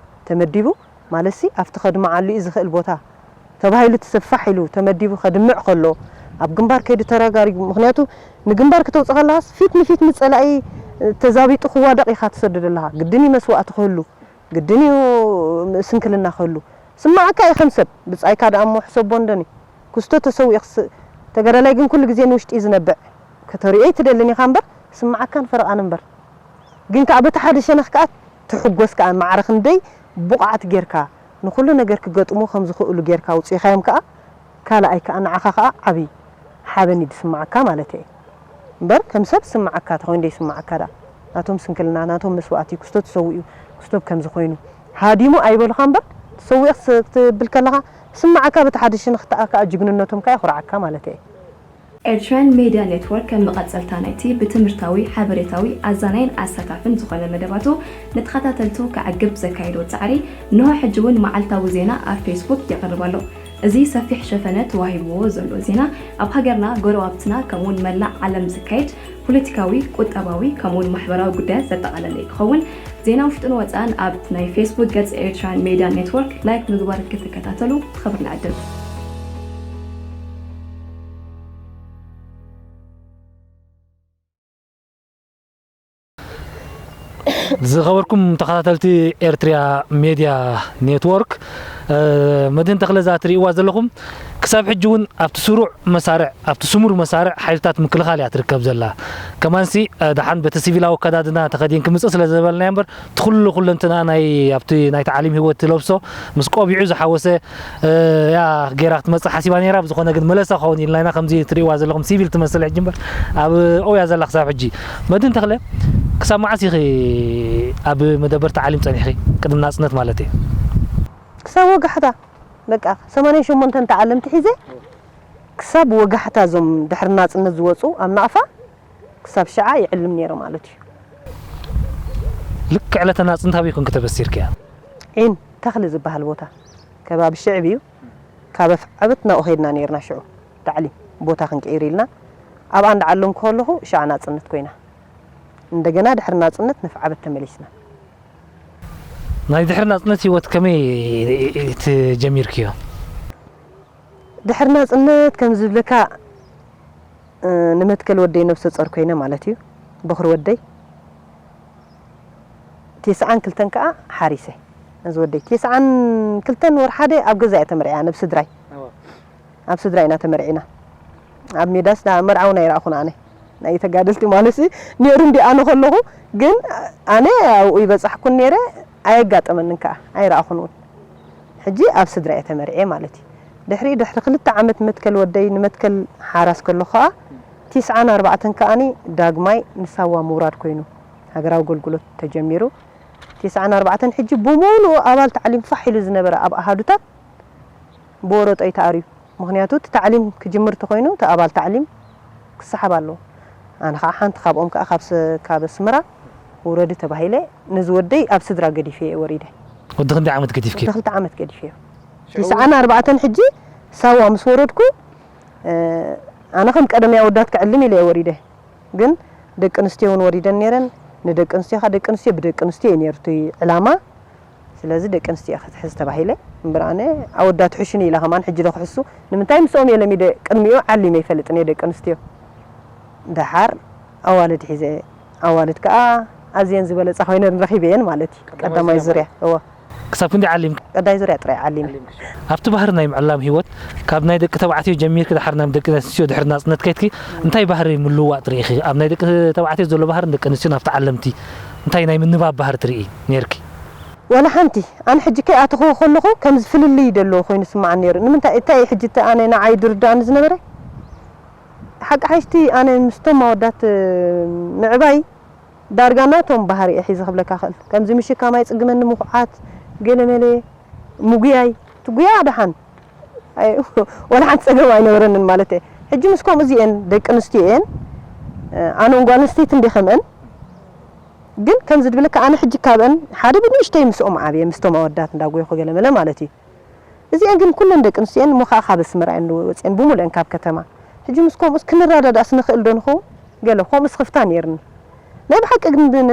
ተመዲቡ ማለትሲ ኣብቲ ከድምዓሉ እዩ ዝኽእል ቦታ ተባሂሉ እቲ ሰብ ፋሕ ኢሉ ተመዲቡ ከድምዕ ከሎ ኣብ ግንባር ከይዱ ተረጋሪጉ። ምኽንያቱ ንግንባር ክተውጽእ ከለኻስ ፊት ንፊት ምስ ጸላኢ ተዛቢጡ ክዋደቕ ኢኻ ትሰዶ ዘለኻ። ግድን እዩ መስዋእቲ ክህሉ፣ ግድን እዩ ስንክልና ክህሉ። ስማዓካ እዩ ከም ሰብ። ብጻይካ ደኣ እሞ ሕሰቦ እንደኒ። ክስቶ ተሰዊእኽስ ተጋዳላይ ግን ኩሉ ግዜ ንውሽጢ እዩ ዝነብዕ። ከተርእዮ ኣይትደልን ኢኻ እምበር ስማዓካን ፈረቓን እምበር። ግን ከኣ በቲ ሓደ ሸነኽ ከኣ ትሕጎስ ከኣ ማዕረ ክንደይ ብቑዓት ጌርካ ንኹሉ ነገር ክገጥሙ ከም ዝኽእሉ ጌርካ ኣውጺእኻዮም ከኣ ካልኣይ ከኣ ንዓኻ ከኣ ዓቢ ሓበን እዩ ዝስምዓካ ማለት እየ። እምበር ከም ሰብ ዝስምዓካ ተኾይኑ ዶ ይስምዓካ ደኣ? ናቶም ስንክልና፣ ናቶም መስዋእቲ፣ ክስቶ ተሰዊኡ፣ ክስቶ ከምዚ ኮይኑ ሃዲሙ ኣይበሉኻ እምበር፣ ተሰዊኡ ክስ-፣ ክትብል ከለኻ ዝስምዓካ በቲ ሓደ ሸነኽ ከኣ ጅግንነቶም ከኣ የኹርዓካ ማለት እየ። ኤርትራን ሜድያ ኔትወርክ ከም መቐጸልታ ናይቲ ብትምህርታዊ፣ ሓበሬታዊ፣ ኣዛናይን ኣሳታፍን ዝኾነ መደባቱ ንተኸታተልቱ ከዕግብ ዘካየዶ ጻዕሪ፣ እንሆ ሕጂ እውን መዓልታዊ ዜና ኣብ ፌስቡክ የቕርብ ኣሎ። እዚ ሰፊሕ ሸፈነ ተዋሂብዎ ዘሎ ዜና፣ ኣብ ሃገርና፣ ጎረባብትና፣ ከምኡውን መላእ ዓለም ዝካየድ ፖለቲካዊ፣ ቁጠባዊ፣ ከምኡውን ማሕበራዊ ጉዳያት ዘጠቓለለ ክኸውን፣ ዜና ውሽጥን ወጻእን ኣብ ናይ ፌስቡክ ገጽ ኤርትራን ሜድያ ኔትወርክ ላይክ ምግባር ክትከታተሉ ብኽብሪ ንዕድም። ዝኸበርኩም ተኸታተልቲ ኤርትሪያ ሜድያ ኔትወርክ፣ እ፣ መድህን ተኽለ እዛ ትርእይዋ ዘለኹም ክሳብ ሕጂ እውን ኣብቲ ስሩዕ መሳርዕ፣ ኣብቲ ስሙር መሳርዕ ሓይልታት ምክልኻል እያ ትርከብ ዘላ። ከማንሲ፣ እ፣ ደሓን በቲ ሲቪላዊ ኣከዳድና ተኸዲን ክምጽእ ስለ ዘበልናዮ እምበር፣ እቲ ኩሉ ኩለንትና ናይ፣ ኣብቲ ናይ ታዕሊም ህይወት ትለብሶ ምስ ቆቢዑ ዝሓወሰ፣ እ፣ እያ ጌራ ክትመጽእ ሓሲባ ነይራ። ብዝኾነ ግን መለሳ ክኸውን ኢልና ኢና። ከምዚ ትርእይዋ ዘለኹም ሲቪል ትመስል ሕጂ እምበር ኣብ ኦያ ዘላ ክሳብ ሕጂ። መድህን ተኽለ፣ ክሳብ መዓስ ኢኺ ኣብ መደበር ታዕሊም ጸኒሕኺ? ቅድሚ ናጽነት ማለት እየ። ክሳብ ወጋሕታ፣ በቃ፣ ሰማንያን ሸሞንተን ተዓለምቲ ሒዘ ክሳብ ወጋሕታ እዞም ድሕሪ ናጽነት ዝወጹ ኣብ ናቕፋ ክሳብ ሽዓ ይዕልም ነይረ ማለት እዩ። ልክዕ ዕለተ ናጽነት ኣበይ ኮንኪ ተበሲርክያ? ዒን ተኽሊ ዝበሃል ቦታ፣ ከባቢ ሽዕብ እዩ። ካብ ኣፍዓበት ናብኡ ኸድና ነይርና ሽዑ። ታዕሊም ቦታ ክንቅይር ኢልና ኣብኣ እንዳዓለምኩ ከለኹ ሽዓ ናጽነት ኮይና። እንደገና ድሕሪ ናጽነት ንኣፍዓበት ተመሊስና። ናይ ድሕሪ ናጽነት ህይወት ከመይ ትጀሚርክዮ? ድሕሪ ናጽነት ከም ዝብለካ፣ እ፣ ንመትከል ወደይ ነብሰ ጾር ኮይነ ማለት እዩ። በኹሪ ወደይ። ቴስዓን ክልተን ከኣ ሓሪሰ። እዚ ወደይ ቴስዓን ክልተን ወርሒ ሓደ ኣብ ገዛ እየ ተመርዕያ፣ ነብ ስድራይ። እወ። ኣብ ስድራይ ኢና ተመርዒና። ኣብ ሜዳስ ዳ መርዓውን ኣይረኣኹን ኣነ። ናይ ተጋደልቲ ማለትሲ ነይሩ እንዲ ኣነ ከለኹ፣ ግን ኣነ ኣብኡ ይበጻሕኩን ነይረ፣ ኣየጋጠመንን ከኣ፣ ኣይረኣኹን እውን። ሕጂ ኣብ ስድራ እየ ተመርዕየ ማለት እዩ። ድሕሪኡ፣ ድሕሪ ክልተ ዓመት መትከል ወደይ ንመትከል ሓራስ ከለኹ ከኣ፣ ቲስዓን ኣርባዕተን ከኣኒ ዳግማይ ንሳዋ ምውራድ ኮይኑ፣ ሃገራዊ ኣገልግሎት ተጀሚሩ። ቲስዓን ኣርባዕተን ሕጂ ብሙሉኡ ኣባል ታዕሊም ፋሕ ኢሉ ዝነበረ ኣብ ኣሃዱታት ብወረጦ እዩ ተኣርዩ። ምኽንያቱ እቲ ታዕሊም ክጅምር እንተኾይኑ እቲ ኣባል ታዕሊም ክሰሓብ ኣለዎ። ኣነ ኸዓ ሓንቲ ካብኦም ከኣ ካብ ስ-፣ ካብ ኣስመራ ውረዲ ተባሂለ ነዚ ወደይ ኣብ ስድራ ገዲፈ እየ ወሪደ። ወዲ ክንደይ ዓመት ገዲፍኪ? ወዲ ክልተ ዓመት ገዲፈዮ። ሽዑ ቲስዓን ኣርባዕተን ሕጂ ሳዋ ምስ ወረድኩ፣ እ፣ ኣነ ከም ቀደም ኣወዳት ክዕልም ኢለ እየ ወሪደ። ግን ደቂ ኣንስትዮ እውን ወሪደን ነይረን። ንደቂ ኣንስትዮ ኸዓ ደቂ ኣንስትዮ ብደቂ ኣንስትዮ እዩ ነይሩ እቲ ዕላማ። ስለዚ ደቂ ኣንስትዮ እየ ክትሕዝ ተባሂለ። እምበር ኣነ ኣወዳት ሕሹኒ ኢላ ከማን ሕጂ ዶ ክሕሱ? ንምንታይ ምስኦም እየ ለሚደ? ቅድሚኡ ዓሊመ ኣይፈልጥን እየ ደቂ ኣንስትዮ። ደሓር ኣዋልድ ሒዘ እየ። ኣዋልድ ከኣ ኣዝየን ዝበለጻ ኮይነን ረኺበየን ማለት እዩ። ቀዳማይ ቀዳማይ ዙርያ። ዙርያ፣ እወ። ክሳብ ክንደይ ዓሊምኪ? ቀዳይ ዙርያ ጥራይ ዓሊመ። ዓሊምኪ። ኣብቲ ባህሪ ናይ ምዕላም ህይወት ካብ ናይ ደቂ ተባዕትዮ ጀሚርኪ ደሓር ናብ ደቂ ኣንስትዮ ድሕሪ ናጽነት ከይድኪ እንታይ ባህሪ ምልውዋጥ ርኢኺ? ኣብ ናይ ደቂ ተባዕትዮ ዘሎ ባህርን ደቂ ኣንስትዮ ናብቲ ዓለምቲ እንታይ ናይ ምንባብ ባህሪ ትርኢ ነይርኪ? ዋላ ሓንቲ። ኣነ ሕጂ ከይኣተኹ ከለኹ ከምዚ ፍልልይ ደሎ ኮይኑ ስምዓኒ ነይሩ። ንምንታይ? እንታይ እዩ ሕጂ እቲ ኣነ ንዓይ ድርዳእኒ ዝነበረ? ሓቂ ሓይሽቲ ኣነ ምስቶም ኣወዳት ምዕባይ ዳርጋ ናቶም ባህሪ እየ ሒዘ ክብለካ ክእል። ከምዚ ምሽካም ኣይጽግመኒ፣ ምኹዓት፣ ገለመለ፣ ምጉያይ፣ ትጉያ ደሓን። ኣይ፣ ወላ ሓንቲ ጸገም ኣይነበረንን ማለት እየ። ሕጂ ምስ ከምኡ እዚኤን ደቂ ኣንስትዮ እየን። ኣነ እውን ጓል ኣንስተይቲ እንደ ከምአን። ግን ከምዚ ድብለካ ኣነ ሕጂ ካብአን ሓደ ብንእሽተይ ምስኦም ዓብየ፣ ምስቶም ኣወዳት እንዳጎይኹ ገለመለ ማለት እዩ። እዚኤን ግን ኩለን ደቂ ኣንስትዮን እሞ ኸዓ ካብ ኣስመራ እየን ወፅየን ብምሉአን ካብ ከተማ። ሕጂ ምስ ከምኡስ ክንረዳዳእስ ንኽእል ዶ ንኸውን? ገለ ከምኡስ ክፍታ ነይርኒ። ናይ ብሓቂ ግን ን-፣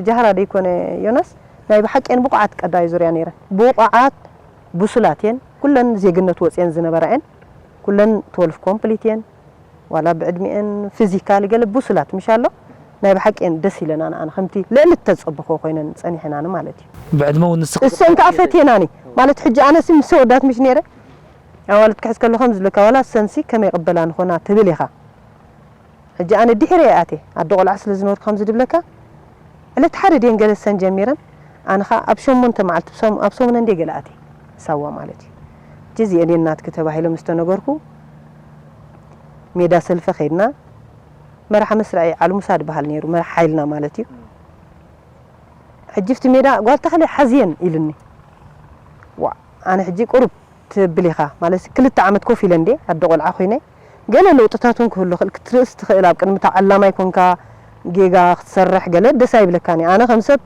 ጃህራ ደይኮነ ዮናስ፣ ናይ ብሓቂ እየን ብቑዓት ቀዳይ ዙርያ ነይረን። ብቑዓት ብሱላት እየን። ኩለን ዜግነት ወፅየን ዝነበራ እየን። ኩለን ትወልፍ ኮምፕሊት እየን። ዋላ ብዕድሚኤን ፊዚካሊ ገለ ብሱላት ምሽ ኣሎ ናይ ብሓቂ እየን ደስ ኢለና ንኣና ከምቲ ልዕሊ እተጸበኽዎ ኮይነን ጸኒሐናኒ ማለት እዩ። ብዕድመ እውን ንስኺ እሰን ከኣ ፈትየናኒ ማለት ሕጂ ኣነሲ ምስ ወዳት ምሽ ነይረ ኣዋልድ ክሕዝ ከለኹ ከም ዝብለካ ዋላ እሰንሲ ከመይ ይቕበላ ንኾና ትብል ኢኻ። ሕጂ ኣነ ድሒረ እየ ኣትየ ኣደ ቆልዓ ስለ ዝነበርኩ ከምዚ ድብለካ ዕለት ሓደ ድየን ገለ እሰን ጀሚረን ኣነ ኸኣ ኣብ ሸሞንተ መዓልቲ ብሰሙ-፣ ኣብ ሰሙነን ድየ ገለ ኣትየ ሳዋ ማለት እዩ። ሕጂ እዚኤን እየን ናትኪ ተባሂሎም ዝተነገርኩ ሜዳ ሰልፈ ከይድና መርሓ መስርዒ ዓልሙሳ ድበሃል ነይሩ፣ መርሓ ሓይልና ማለት እዩ። ሕጂ ኣብቲ ሜዳ ጓል ተኽለ ሓዝየን ኢሉኒ። ዋ፣ ኣነ ሕጂ ቁሩብ ትብል ኢኻ ማለት ክልተ ዓመት ኮፍ ኢለ እንዴ ኣደ ቆልዓ ኮይነ ገለ ለውጥታት እውን ክህሉ ክእል ክትርእስ ትኽእል ኣብ ቅድሚ ተዓላማይ ኮንካ ጌጋ ክትሰርሕ ገለ ደስ ኣይብለካን እዩ። ኣነ ከም ሰብ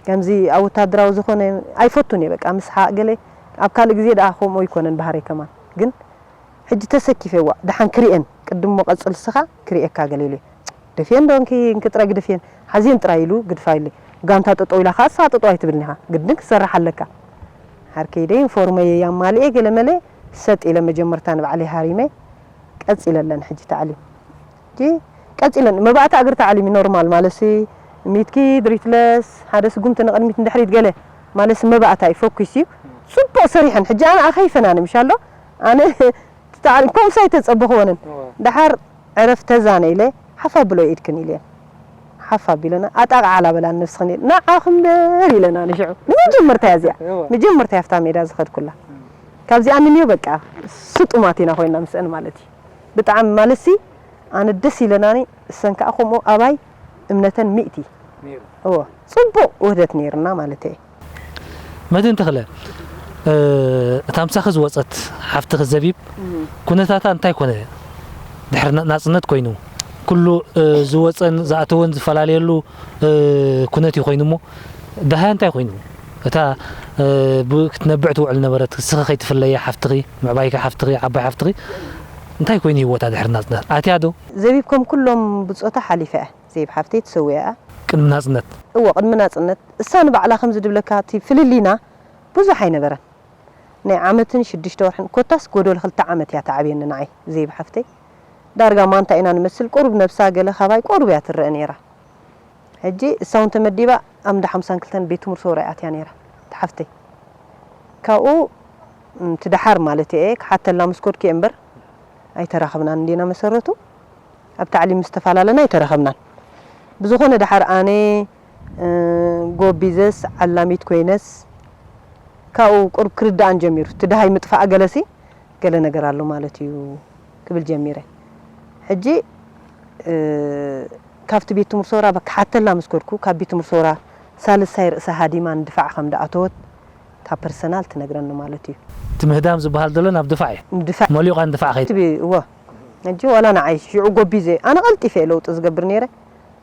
ከምዚ ኣብ ወታደራዊ ዝኾነ ኣይፈቱን እየ በቃ ምስሓቕ ገለ ኣብ ካልእ ግዜ ደኣ ከምኡ ኣይኮነን ባህረይ ከማን ግን ሕጂ ተሰኪፈ ዋእ ደሓን ክሪኤን ቅድም እሞ ቀጽል እስኻ ክሪኤካ ገለ ኢለ ድፍየን ዶ እንኪ እንኪ ጥራይ ግድፍየን ሓዝየን ጥራይ ኢሉ ግድፋ ኢለ ጋንታ ጠጠው ኢላ ከኣ ንስኻ ጠጠው ኣይትብልን ኢኻ ግድን ክትሰርሕ ኣለካ ሓርከይ ኢለ ዩኒፎርመይ ኣማሊኤ ገለ መለ ሰጥ ኢለ መጀመርታ ንባዕለይ ሃሪመ ቀጺለለን ሕጂ ታዕሊም ሕጂ ቀጺለን መባእታ እግሪ ታዕሊም እዩ ኖርማል ማለትሲ ሚትኪ ድሪትለስ ሓደ ስጉምቲ ንቕድሚት ንድሕሪት ገለ ማለትሲ መባእታ እዩ ፎኪስ እዩ ጽቡቕ ሰሪሐን ሕጂ ኣነ ኣኸይፈን ኣነ ምሻሎ ኣነ ትታዕል ኮምሳ ይተጸበኽወንን እወ። ደሓር ዕረፍ ተዛነ ኢለ ሓፍ ኣብሎ ኢድክን ኢለ ሓፍ ኣቢለና ኣጣቕዓ ኣላበላን ነብስኽን ኢለ ንዓኹም በር ኢለና ንሽዑ ንመጀመርታ እያ እዚኣ እወ። መጀመርታ እያ ኣብታ ሜዳ ዝኸድኩላ ካብዚኣ ንንዮ በቃ ስጡማት ኢና ኮይና ምስአን ማለት እዩ ብጣዕሚ ማለትሲ ኣነ ደስ ኢለናኒ እሰን ከዓ ከምኡ ኣባይ እምነተን ሚእቲ ነይሩ። እዎ ጽቡቕ ውህደት ነይርና ማለት እየ መድን ተኽለ፣ እ፣ እታ ምሳኺ ዝወጸት ሓፍትኺ ዘቢብ፣ እም። ኩነታታ እንታይ ኮነ? ድሕሪ ና-፣ ናጽነት ኮይኑ፣ ኩሉ፣ እ፣ ዝወጸን ዝኣተወን ዝፈላለየሉ፣ እ፣ ኩነት እዩ ኮይኑ እሞ፣ ደሃያ እንታይ ኮይኑ? እታ፣ እ፣ ብ-፣ ክትነብዕ ትውዕል ነበረት፣ እስኺ ከይትፍለያ ሓፍትኺ፣ ምዕባይኪ ሓፍትኺ፣ ዓባይ ሓፍትኺ፣ እንታይ ኮይኑ ህይወታ ድሕሪ ናጽነት? ኣትያ ዶ? ዘቢብ ከም ኩሎም ብጾታ ሓሊፋ እያ። ዘይብ ሓፍተይ ተሰዊኣ። ቅድሚ ናጽነት? እወ፣ ቅድሚ ናጽነት። እሳ ንባዕላ ከምዚ ድብለካ እቲ ፍልልይና ብዙሕ ኣይነበረን። ናይ ዓመትን ሽዱሽተ ወርሕን፣ ኮታስ ጎደሎ ክልተ ዓመት እያ ተዓብየኒ ንዓይ፣ ዘይብ ሓፍተይ። ዳርጋ ማንታ ኢና ንመስል፣ ቁሩብ ነብሳ ገለ ካባይ ቁሩብ እያ ትረአ ነይራ። ሕጂ እሳ እውን ተመዲባ ኣብ እንዳ ሓምሳን ክልተን ቤት ትምህርቲ ሰውራ እያ ኣትያ ነይራ፣ እታ ሓፍተይ። ካብኡ፣ እም፣ እቲ ደሓር ማለት እየ፣ ክሓተላ ምስ ከድኩ እየ እምበር፣ ኣይተራኸብናን እንዲና መሰረቱ። ኣብ ታዕሊም ምስ ተፈላለና ኣይተራኸብናን። ብዝኾነ ደሓር ኣነ፣ እ፣ ጎቢዘስ፣ ዓላሚት ኮይነስ፣ ካብኡ ቁሩብ ክርድኣን ጀሚሩ። እቲ ደሃይ ምጥፋእ ገለሲ፣ ገለ ነገር ኣሎ ማለት እዩ ክብል ጀሚረ። ሕጂ፣ እ፣ ካብቲ ቤት ትምህርቲ ሰውራ በ-፣ ክሓተላ ምስ ከድኩ፣ ካብ ቤት ትምህርቲ ሰውራ ሳልሳይ ርእሳ ሃዲማ ንድፋዕ ከም ደኣተወት፣ እታ ፐርሰናል ትነግረኒ ማለት እዩ። እቲ ምህዳም ዝበሃል ዘሎ ናብ ድፋዕ እዩ። ንድፋዕ። መሊቑ ንድፋዕ ከይድ። ትቢ-፣ እወ። ሕጂ ዋላ ንዓይ ሽዑ ጎቢዘ፣ ኣነ ቀልጢፈ እየ ለውጢ ዝገብር ነይረ።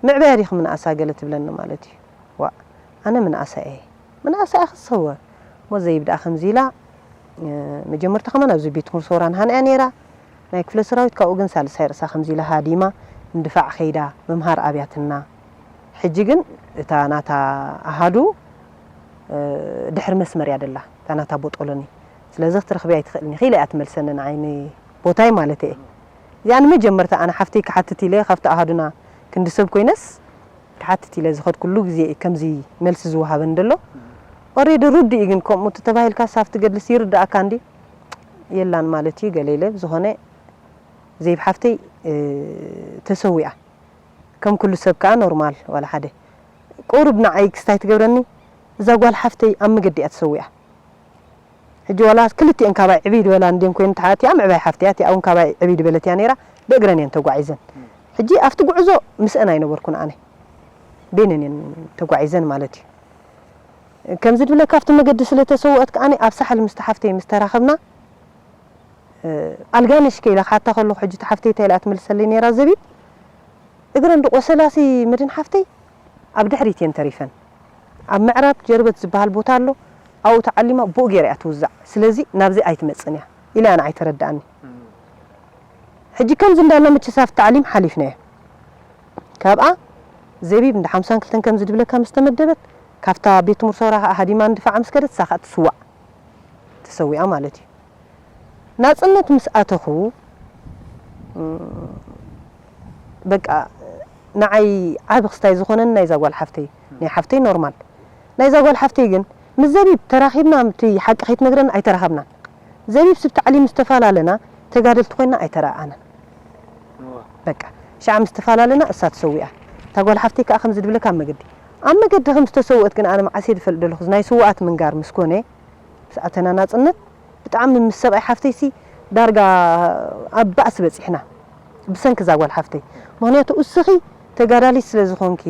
ምዕባያ ዲኺ ምንኣሳ ገለ ትብለኒ ማለት እዩ። ዋእ፣ ኣነ ምንኣሳ እየ። ምንኣሳ እያ ክሰወ። እሞ ዘይብ ደኣ ከምዚ ኢላ፣ እ፣ መጀመርታ ከማን ኣብዚ ቤት ትምህርቲ ሰውራ ንሃንያ ነይራ። ናይ ክፍለ ሰራዊት ካብኡ ግን ሳልሳይ ርእሳ ከምዚ ኢላ ሃዲማ። እንድፋዕ ከይዳ ምምሃር ኣብያትና። ሕጂ ግን እታ ናታ ኣሃዱ፣ እ፣ ድሕሪ መስመር እያ ደላ፣ እታ ናታ ቦጦሎኒ። ስለዚ ክትረኽብያ ኣይትኽእልን፣ ኢኺ ኢላ እያ ትመልሰኒ ንዓይ፣ ንቦታይ ማለት እየ። እዚኣ ንመጀመርታ ኣነ ሓፍተይ ክሓትት ኢለ ካብቲ ኣሃዱና ክንዲ ሰብ ኮይነስ ክሓትት ኢለ ዝኸድኩሉ ግዜ እዩ ከምዚ መልሲ ዝወሃበኒ ደሎ። ኦሬዲ ርዱእ እዩ ግን ከምኡ ተተባሂልካስ ኣብቲ ገድልስ ይርድኣካ እንዲ የላን ማለት እዩ ገለ ኢለ። ብዝኾነ ዘይብ ሓፍተይ፣ እ፣ ተሰዊኣ። ከም ኩሉ ሰብ ከኣ ኖርማል ዋላ ሓደ። ቁሩብ ንዓይ ክስታይ ትገብረኒ፣ እዛ ጓል ሓፍተይ ኣብ መገዲ እያ ተሰዊኣ። ሕጂ ዋላ ክልቲኤን ካባይ ዕብይ ድበላ እንድየን ኮይን ተሓቲኣ ምዕባይ ሓፍተይ እያ፣ እቲኣ እውን ካባይ ዕብይ ድበለት እያ ነይራ፣ ብእግረን እየን ተጓዒዘን። ሕጂ ኣብቲ ጉዕዞ ምስአን ኣይነበርኩን ኣነ። በይነን እየን ተጓዒዘን ማለት እዩ። ከምዚ ድብለካ ኣብቲ መገዲ ስለ ተሰውአት ከኣኒ ኣብ ሳሕል ምስቲ ሓፍተይ ምስ ተራኸብና፣ እ፣ ኣልጋነሽ ከይለ ክሓታ ከለኹ ሕጂ እቲ ሓፍተይ እንታይ ኢላ ትምልሰለይ ነይራ ዘቢብ፣ እግረን ድቆሰላሲ መድን ሓፍተይ ኣብ ድሕሪት እየን ተሪፈን። ኣብ ምዕራብ ጀርበት ዝበሃል ቦታ ኣሎ፣ ኣብኡ ተዓሊማ ብኡ ገይራ እያ ትውዛዕ። ስለዚ ናብዚ ኣይትመጽን እያ ኢላ እያ ንዓይ ተረድኣኒ። ሕጂ ከምዚ እንዳልና መቸስ ኣብቲ ታዕሊም ሓሊፍናዮ። ካብኣ ዘቢብ እንዳ ሓምሳን ክልተን ከምዚ ድብለካ ምስ ተመደበት፣ ካብታ ቤት ትምህርቲ ሰውራ ከኣ ሃዲማ እንድፋዓ ምስ ከደት፣ እሳ ከኣ ትስዋዕ፣ ተሰዊኣ ማለት እዩ። ናጽነት ምስ ኣተኹ፣ እም፣ በቃ ንዓይ ዓቢ ክስታይ ዝኾነኒ ናይዛ ጓል ሓፍተይ፣ ናይ ሓፍተይ ኖርማል። ናይዛ ጓል ሓፍተይ ግን ምስ ዘቢብ ተራኺብና፣ እቲ ሓቂ ከይትነግረኒ ኣይተራኸብናን። ዘቢብ ስብ ታዕሊም ምስ ተፈላለና፣ ተጋደልቲ ኮይንና ኣይተረኣኣናን። እዋ። በቃ፣ ሻዕ ምስ ተፈላለና እሳ ተሰዊኣ። እታ ጓል ሓፍተይ ከኣ ከምዚ ድብለካ ኣብ መገዲ። ኣብ መገዲ ከም ዝተሰውአት ግን ኣነ መዓስ እየ ዝፈልጥ ዘለኹ፣ ናይ ስውኣት ምንጋር ምስ ኮነ፣ ምስ ኣተና ናጽነት፣ ብጣዕሚ ምስ ሰብኣይ ሓፍተይሲ ዳርጋ ኣብ ባእሲ በጺሕና። ብሰንኪ እዛ ጓል ሓፍተይ። ምኽንያቱ እስኺ ተጋዳሊት ስለ ዝኾንኪ፣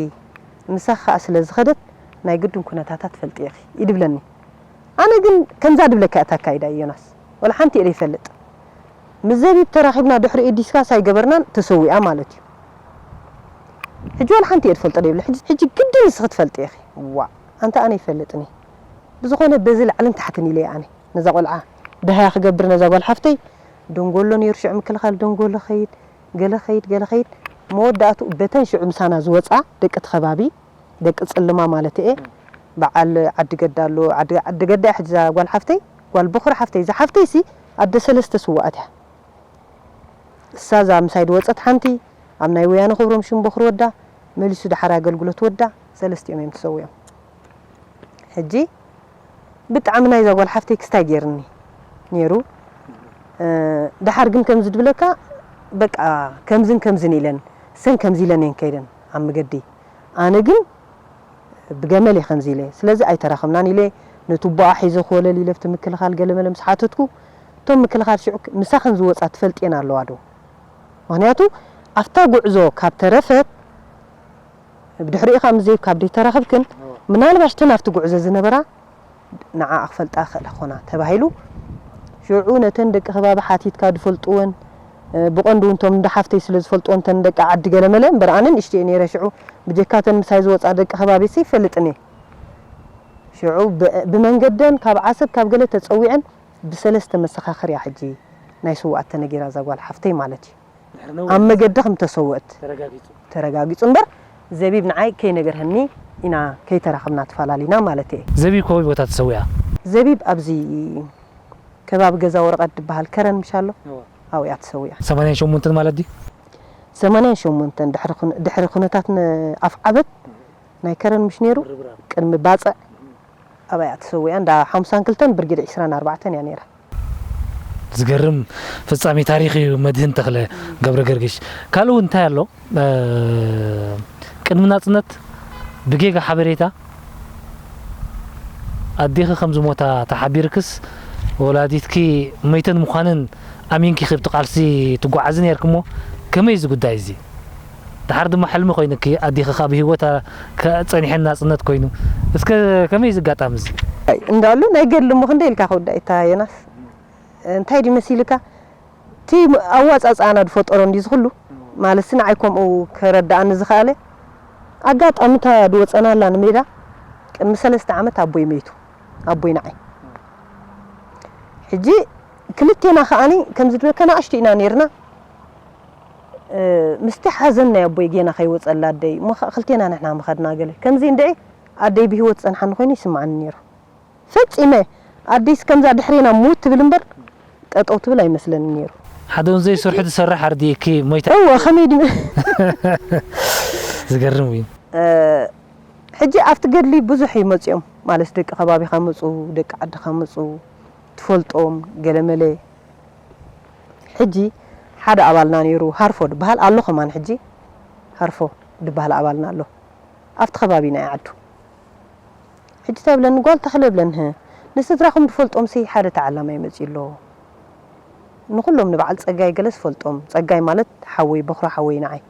ምሳኺ ከኣ ስለ ዝኸደት፣ ናይ ግድን ኩነታታ ትፈልጢ ኢኺ፣ ይድብለኒ። ኣነ ግን ከምዛ ድብለካ እያ እታ ኣካይዳ ዮናስ። ወላ ሓንቲ እየ ዘይፈልጥ። ምስ ዘቢብ ተራኺብና ድሕሪኡ ዲስካስ ኣይገበርናን፣ ተሰዊኣ ማለት እዩ። ሕጂ ወላ ሓንቲ እየ ዝፈልጦ ዘይብለ። ሕጂ፣ ሕጂ ግድን ንስኺ ትፈልጢ ኢኺ። ዋእ፣ ኣንታ ኣነ ይፈልጥን እየ። ብዝኾነ በዚ ላዕልን ታሕትን ኢለ እየ ኣነ ነዛ ቆልዓ ደሃያ ክገብር ነዛ ጓል ሓፍተይ። ደንጎሎ ነይሩ ሽዑ ምክልኻል ደንጎሎ ኸይድ፣ ገለ ኸይድ፣ ገለ ኸይድ። መወዳእትኡ በተን ሽዑ ምሳና ዝወጻ ደቂ እቲ ከባቢ፣ ደቂ ጽልማ ማለት እየ። በዓል ዓዲ ገዳ ኣሎ፣ ዓዲ፣ ዓዲ ገዳ እያ ሕጂ እዛ ጓል ሓፍተይ፣ ጓል በኹሪ ሓፍተይ። እዛ ሓፍተይሲ ኣደ ሰለስተ ስውኣት እያ። እሳ እዛ ምሳይ ዝወጸት ሓንቲ፣ ኣብ ናይ ወያነ ክብሮም ሽም በኹሪ ወዳ፣ መሊሱ ደሓር ኣገልግሎት ወዳ፣ ሰለስቲኦም እዮም ተሰዊኦም። ሕጂ ብጣዕሚ ናይዛ ጓል ሓፍተይ ክስታይ ገይርኒ ነይሩ። እ፣ ደሓር ግን ከምዚ ድብለካ፣ በቃ ከምዝን ከምዝን ኢለን፣ ሰን ከምዚ ኢለን እየን ከይደን ኣብ መገዲ። ኣነ ግን ብገመል እየ ከምዚ ኢለ። ስለዚ ኣይተራኸብናን ኢለ፣ ነቲ ቡኣ ሒዘ ኮለል ኢለ ኣብቲ ምክልኻል ገለመለ ምስ ሓተትኩ፣ እቶም ምክልኻል ሽዑ ምሳኽን ዝወጻ ትፈልጥየን ኣለዋ ዶ? ምኽንያቱ ኣብታ ጉዕዞ ካብ ተረፈት፣ ብድሕሪኡ ካብ ዘይብ ካብ ደይተራኸብክን፣ ምናልባሽ እተን ኣብቲ ጉዕዞ ዝነበራ ንዓኣ ክፈልጣ ክኽእላ ኮና ተባሂሉ። ሽዑ ነተን ደቂ ከባቢ ሓቲትካ ዝፈልጥወን፣ እ፣ ብቐንዱ እውን እቶም እንዳ ሓፍተይ ስለ ዝፈልጥወን፣ እተን ደቂ ዓዲ ገለመለ እምበር፣ ኣነ ንእሽተይ ነይረ ሽዑ፣ ብጀካተን ምሳይ ዝወጻ ደቂ ከባቢሲ ይፈልጥን እየ። ሽዑ ብ-፣ ብመንገደን ካብ ዓሰብ ካብ ገለ ተጸዊዐን ብሰለስተ መሰኻኽር እያ ሕጂ ናይ ስውኣት ተነጊራ እዛ ጓል ሓፍተይ ማለት እዩ። ድሕሪ ነዊሕ ኣብ መገዲ ከም ተሰወት ተረጋጊጹ። ተረጋጊጹ እምበር፣ ዘቢብ ንዓይ ከይነገርህኒ ኢና ከይተራኸብና ተፋላሊና ማለት እየ። ዘቢብ ከበይ ቦታ ተሰዊኣ? ዘቢብ ኣብዚ ከባቢ ገዛ ወረቐት ዝበሃል ከረን ምሽ ኣሎ? እወ። ኣብኡ እያ ተሰዊኣ። ሰማንያን ሸሞንተን ማለት ድዩ? ሰማንያን ሸሞንተን ድሕሪ ኩነ-፣ ድሕሪ ኩነታት ን-፣ ኣፍዓበት ናይ ከረን ምሽ ነይሩ፣ ምርብራብ። ቅድሚ ባጽዕ ኣብኣ እያ ተሰዊኣ። እንዳ ሓሙሳን ክልተን ብርጌድ ዕስራን ኣርባዕተን እያ ነይራ። ዝገርም ፍጻሜ ታሪኽ እዩ መድህን ተኽለ ገብረ ገርግሽ። ካልእ እውን እንታይ ኣሎ? እ፣ ቅድሚ ናጽነት ብጌጋ ሓበሬታ ኣዴኺ ከም ዝሞታ ተሓቢርክስ ወላዲትኪ መይተን ምዃነን ኣሚንኪ ክብቲ ቃልሲ ትጓዓዚ ነይርክሞ፣ ከመይ እዚ ጉዳይ እዚ? ደሓር ድማ ሕልሚ ኮይኑኪ ኣዴኺ ካብ ህይወታ ከ-፣ ጸኒሐን ናጽነት ኮይኑ። እስከ ከመይ እዚ ኣጋጣሚ እዚ? ኣይ፣ እንዳሉ ናይ ገድሊ እሞ ክንደይ ኢልካ ክውዳእ ይታ ዮናስ? እንታይ ድዩ መሲልካ? እቲ ኣዋጻጽኣና ዝፈጠሮ እንዲ ዝኽሉ? ማለትሲ ንዓይ ከምኡ ከረድኣኒ ዝኸኣለ፣ ኣጋጣሚ እታ ዝወጸናላ ንሜዳ ቅድሚ ሰለስተ ዓመት ኣቦይ መይቱ። ኣቦይ ንዓይ። ሕጂ ክልቴና ከኣኒ ከምዚ ዝበልካ ንኣሽቱ ኢና ነይርና። ምስቲ ሓዘን ናይ ኣቦይ ጌና ከይወፀላ ኣደይ እሞ ከዓ ክልቴና ንሕና ምኸድና ገለ ከምዚ እንድዒ ኣደይ ብህይወት ፀንሓኒ ኮይኑ ይስምዓኒ ነይሩ። ፈፂመ ኣደይስ ከምዛ ድሕሬና ሙት ትብል እምበር ጠጠው ትብል ኣይመስለኒ ነይሩ። ሓደ እውን ዘይሰርሑ ዝሰርሕ ኣርድእኪ ሞይታ። እወ ከመይ ድዩ? ዝገርም እዩ። ሕጂ ኣብቲ ገድሊ ብዙሕ እዩ መፂኦም ማለት ደቂ ከባቢኻ መፁ፣ ደቂ ዓድኻ መፁ፣ ትፈልጦም ገለመለ። ሕጂ ሓደ ኣባልና ነይሩ ሃርፎ ድበሃል ኣሎ ከማን ሕጂ ሃርፎ ድበሃል ኣባልና ኣሎ ኣብቲ ከባቢና እዩ ዓዱ። ሕጂ እንታይ ብለኒ ጓል ተኽለ ብለንህ ንስድራኹም ድፈልጦምሲ ሓደ ተዓላማይ መፂኡ ኣሎ። ንኹሎም ንበዓል ፀጋይ ገለ ዝፈልጦም ፀጋይ ማለት ሓወይ በኹሪ ሓወይ ንዓይ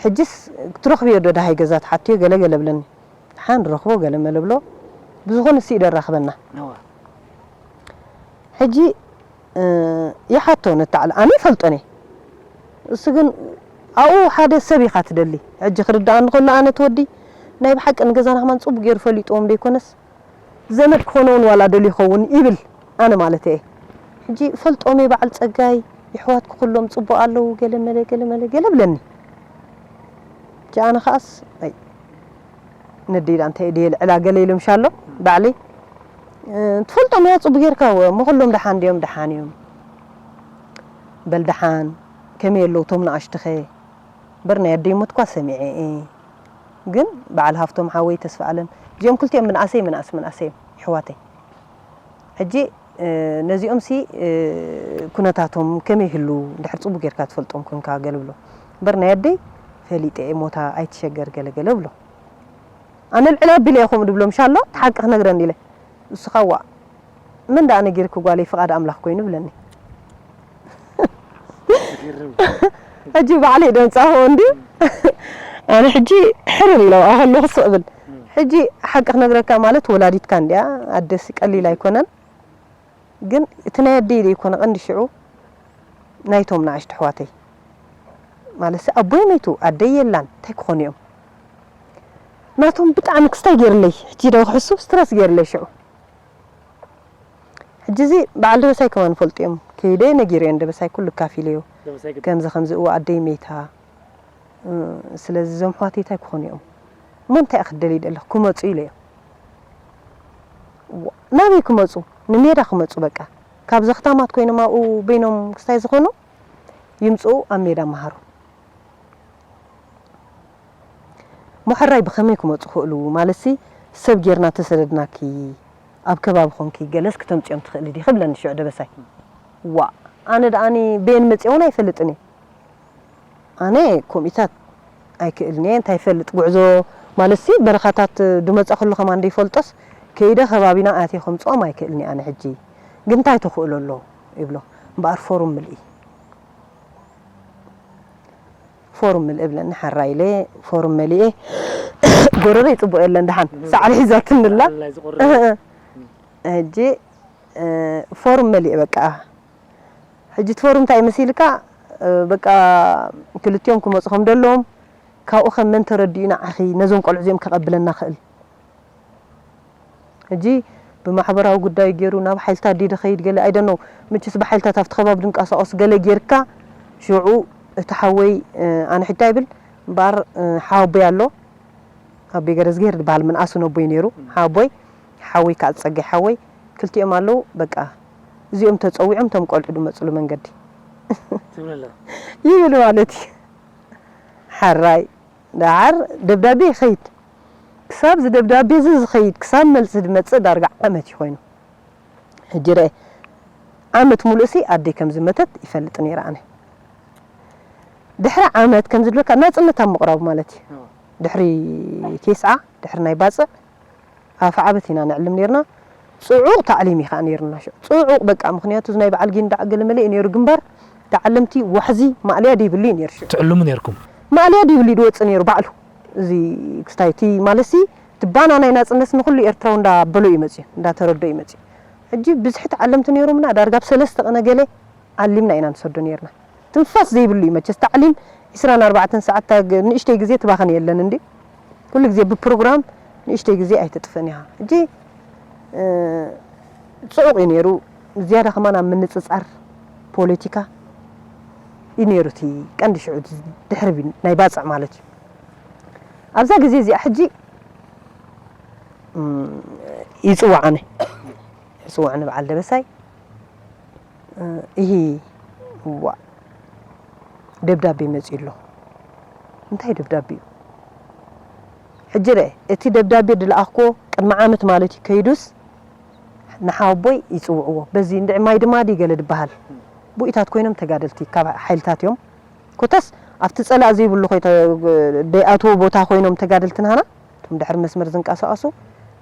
ሕጅስ ክትረኽብዮ ዶ ደሃይ ገዛ ትሓትዮ ገለ ገለ ብለኒ። ደሓን ንረኽቦ ገለ መለ ብሎ ብዝኾነ ንሱ እዩ ደራኽበና። ሕጂ ይሓቶ ነታዕለ ኣነ ይፈልጦን እየ። እሱ ግን ኣብኡ ሓደ ሰብ ኢኻ ትደሊ። ሕጂ ክርድኣኒ ከሎ ኣነ እቲ ወዲ ናይ ብሓቂ ንገዛና ከማን ፅቡቅ ገይሩ ፈሊጥዎም ዶ ይኮነስ ዘመድ ክኾኖ እውን ዋላ ደልዩ ይኸውን ይብል ኣነ ማለት እየ። ሕጂ ፈልጦም እየ በዓል ፀጋይ የሕዋትኪ ኩሎም ፅቡቅ ኣለዉ ገለ መለ ገለ መለ ገለ ብለኒ። ሕጂ ኣነ ከኣስ ኣይ ነደይ ዳ እንታይ ድየ ልዕላ ገለ ኢሉ ምሻሎ ባዕለይ ትፈልጦም እያ ፅቡቅ ጌርካ እሞ ኩሎም ደሓን ድዮም ደሓን እዮም በል ደሓን ከመይ ኣለዉ እቶም ንኣሽትኸ እምበር ናይ ኣደይ ሞት እኳ ሰሚዐ እየ ግን በዓል ሃፍቶም ሓወይ ተስፋኣለም እዚኦም ክልቲኦም ምንኣሰይ ምንኣስ ምንኣሰይ እዮም የሕዋተይ ሕጂ ነዚኦምሲ ኩነታቶም ከመይ ይህሉ እንድሕር ፅቡቅ ጌርካ ትፈልጦም ኮንካ ገለ ብሎ እምበር ናይ ኣደይ ፈሊጠ እየ ሞታ ኣይትሸገር ገለ ገለ ብሎ ኣነ ልዕል ኣቢለ እየ ከምኡ ድብሎ ምሻሎ እቲ ሓቂ ክነግረኒ ኢለ ንሱ ከዓ ዋእ መን ደኣ ነጊርኪ ጓለይ ፍቓድ ኣምላኽ ኮይኑ ብለኒ ሕጂ ባዕለይ ደንፃ ሆ እንዲ ኣነ ሕጂ ሕርር ኢለ ኣብኣ ከለኹ ስቕ ብል ሕጂ ሓቂ ክነግረካ ማለት ወላዲትካ እንዲያ ኣደሲ ቀሊል ኣይኮነን ግን እቲ ናይ ኣደይ ዘይኮነ ቀንዲ ሽዑ ናይቶም ንኣሽቱ ኣሕዋተይ ማለትሲ ኣቦይ መይቱ ኣደይ የላን እንታይ ክኾኑ እዮም ናቶም ብጣዕሚ ክስታይ ገይርለይ ሕጂ ዶ ክሕሱ ስትረስ ገይርለይ ሽዑ ሕጂ እዚ በዓል ደበሳይ ከማን ይፈልጡ እዮም ከይደ ነጊረዮ ንደበሳይ ኩሉ ኣካፊለዮ ከምዚ ከምዚ እወ ኣደይ መይታ ስለዚ እዞም ኣሕዋተይ እንታይ ክኾኑ እዮም እሞ እንታይ ኢኺ ትደልዪ ዘለኺ ክመፁ ኢለዮ ናበይ ክመፁ ንሜዳ ክመፁ በቃ ካብ ዘኽታማት ኮይኖም ኣብኡ በይኖም ክስታይ ዝኾኑ ይምፅኡ ኣብ ሜዳ መሃሩ ሞሐራይ ብኸመይ ክመፁ ክእሉ ማለትሲ ሰብ ጌርና ተሰደድናኪ ኣብ ከባቢ ኾንኪ ገለስ ክተምፅዮም ትኽእሊ ዲኺ ብለኒ ሽዑ ደበሳይ ዋእ ኣነ ደኣኒ በየን መፅየ እውን ኣይፈልጥን እየ ኣነ ከምኢታት ኣይክእልን እየ እንታይ ይፈልጥ ጉዕዞ ማለትሲ በረኻታት ድመፀ ከሎ ከማን ደይፈልጦስ ከይደ ከባቢና ኣትየ ከምፅኦም ኣይክእልን እየ ኣነ ሕጂ ግን እንታይ ተኽእሎ ኣሎ ይብሎ እምበኣር ፎርም ምልኢ ፎርም ምልኢ ብለኒ ሓራይ ኢለ ፎርም መሊኤ ጎረረይ ፅቡቅ የለን ደሓን ሳዕሪ ሒዛትኒ ኣላ ሕጂ ፎርም መሊኤ በቃ ሕጂ እቲ ፎርም እንታይ መሲልካ በቃ ክልቲኦም ክመፁ ከም ደለዎም ካብኡ ከ መን ተረዲኡ ንዓኺ ነዞም ቆልዑ እዚኦም ከቐብለና ክእል ሕጂ ብማሕበራዊ ጉዳዩ ገይሩ ናብ ሓይልታት ድዩ ዝኸይድ ገለ I don't know መቸስ ብሓይልታት ኣብቲ ከባቢ ድንቀሳቐሱ ገለ ጌርካ ሽዑ እቲ ሓወይ ኣነ ሕጂ ኣይብል እምበኣር ሓወቦይ ኣሎ ኣቦይ ገረዝግሄር ዝበሃል ምንኣሱ ነቦይ ነይሩ ሓወቦይ ሓወይ ከዓ ዝፀገይ ሓወይ ክልቲኦም ኣለዉ በቃ እዚኦም ተፀዊዖም እቶም ቆልዑ ድመፅሉ መንገዲ ይብል ማለት እዩ ሓራይ ደሓር ደብዳቤ ይኸይድ ክሳብ እዚ ደብዳቤ እዚ ዝኸይድ ክሳብ መልሲ ዝመፅእ ዳርጋ ዓመት እዩ ኮይኑ ሕጂ ርአ ዓመት ሙሉእ ሲ ኣደይ ከም ዝመተት ይፈልጥ ነይረ ኣነ ድሕሪ ዓመት ከም ዝብለካ ናፅነት ኣብ ምቕራቡ ማለት እዩ ድሕሪ ቴስዓ ድሕሪ ናይ ባፅዕ ኣፍ ዓበት ኢና ንዕልም ነርና። ፅዑቕ ታዕሊም እዩ ከዓ ነይሩና ሽዑ። ፅዑቕ በቃ፣ ምኽንያቱ እዚ ናይ በዓል ጊንዳዕ ገለመለ እዩ ነይሩ ግንባር። ተዓለምቲ ዋሕዚ ማእለያ ደይብሉ እዩ ነይሩ ሽዑ። ትዕልሙ ነይርኩም? ማእለያ ደይብሉ እዩ ድወፅእ ነይሩ ባዕሉ። እዚ ክስታይ እቲ ማለትሲ እቲ ባና ናይ ናፅነት ንኹሉ ኤርትራዊ እንዳበሎ እዩ መፅዩ፣ እንዳተረዶ እዩ መፅዩ። ሕጂ ብዝሒ ተዓለምቲ ነይሮምና፣ ዳርጋ ብሰለስተ ቅነ ገለ ዓሊምና ኢና ንሰዶ ነይርና። ትንፋስ ዘይብሉ እዩ መቸስ። ታዕሊም ዕስራን ኣርባዕተን ሰዓት፣ እታ ግ-፣ ንእሽተይ ግዜ ትባኽን የለን እንዲ። ኩሉ ግዜ ብፕሮግራም ንእሽተይ ግዜ ኣይትጥፍእን ኢኻ። ሕጂ፣ እ፣ ጽዑቕ እዩ ነይሩ። ዝያዳ ከማን ኣብ ምንጽጻር ፖለቲካ እዩ ነይሩ፣ እቲ ቀንዲ ሽዑ ድሕሪ ቢን ናይ ባጽዕ ማለት እዩ። ኣብዛ ግዜ እዚኣ ሕጂ፣ እም፣ ይጽውዓኒ፣ ይጽውዓኒ በዓል ደበሳይ፣ እ፣ "ይሂ፣ ዋ፣ ደብዳቤ መጺኡ ኣሎ።" "እንታይ ደብዳቤ እዩ?" ሕጂ ርአ፣ እቲ ደብዳቤ ድለኣኽኮ ቅድሚ ዓመት ማለት እዩ ከይዱስ፣ ንሓወቦይ ይጽውዕዎ። በዚ እንድዒ ማይ ድማ ድዩ ገለ ድበሃል። ብኡታት ኮይኖም ተጋደልቲ ካብ ሓይልታት እዮም። ኮታስ ኣብቲ ጸላእ ዘይብሉ ኮይ-፣ ተ-፣ ደይኣትዎ ቦታ ኮይኖም ተጋደልቲ ናህና፣ እቶም ድሕሪ መስመር ዝንቀሳቐሱ፣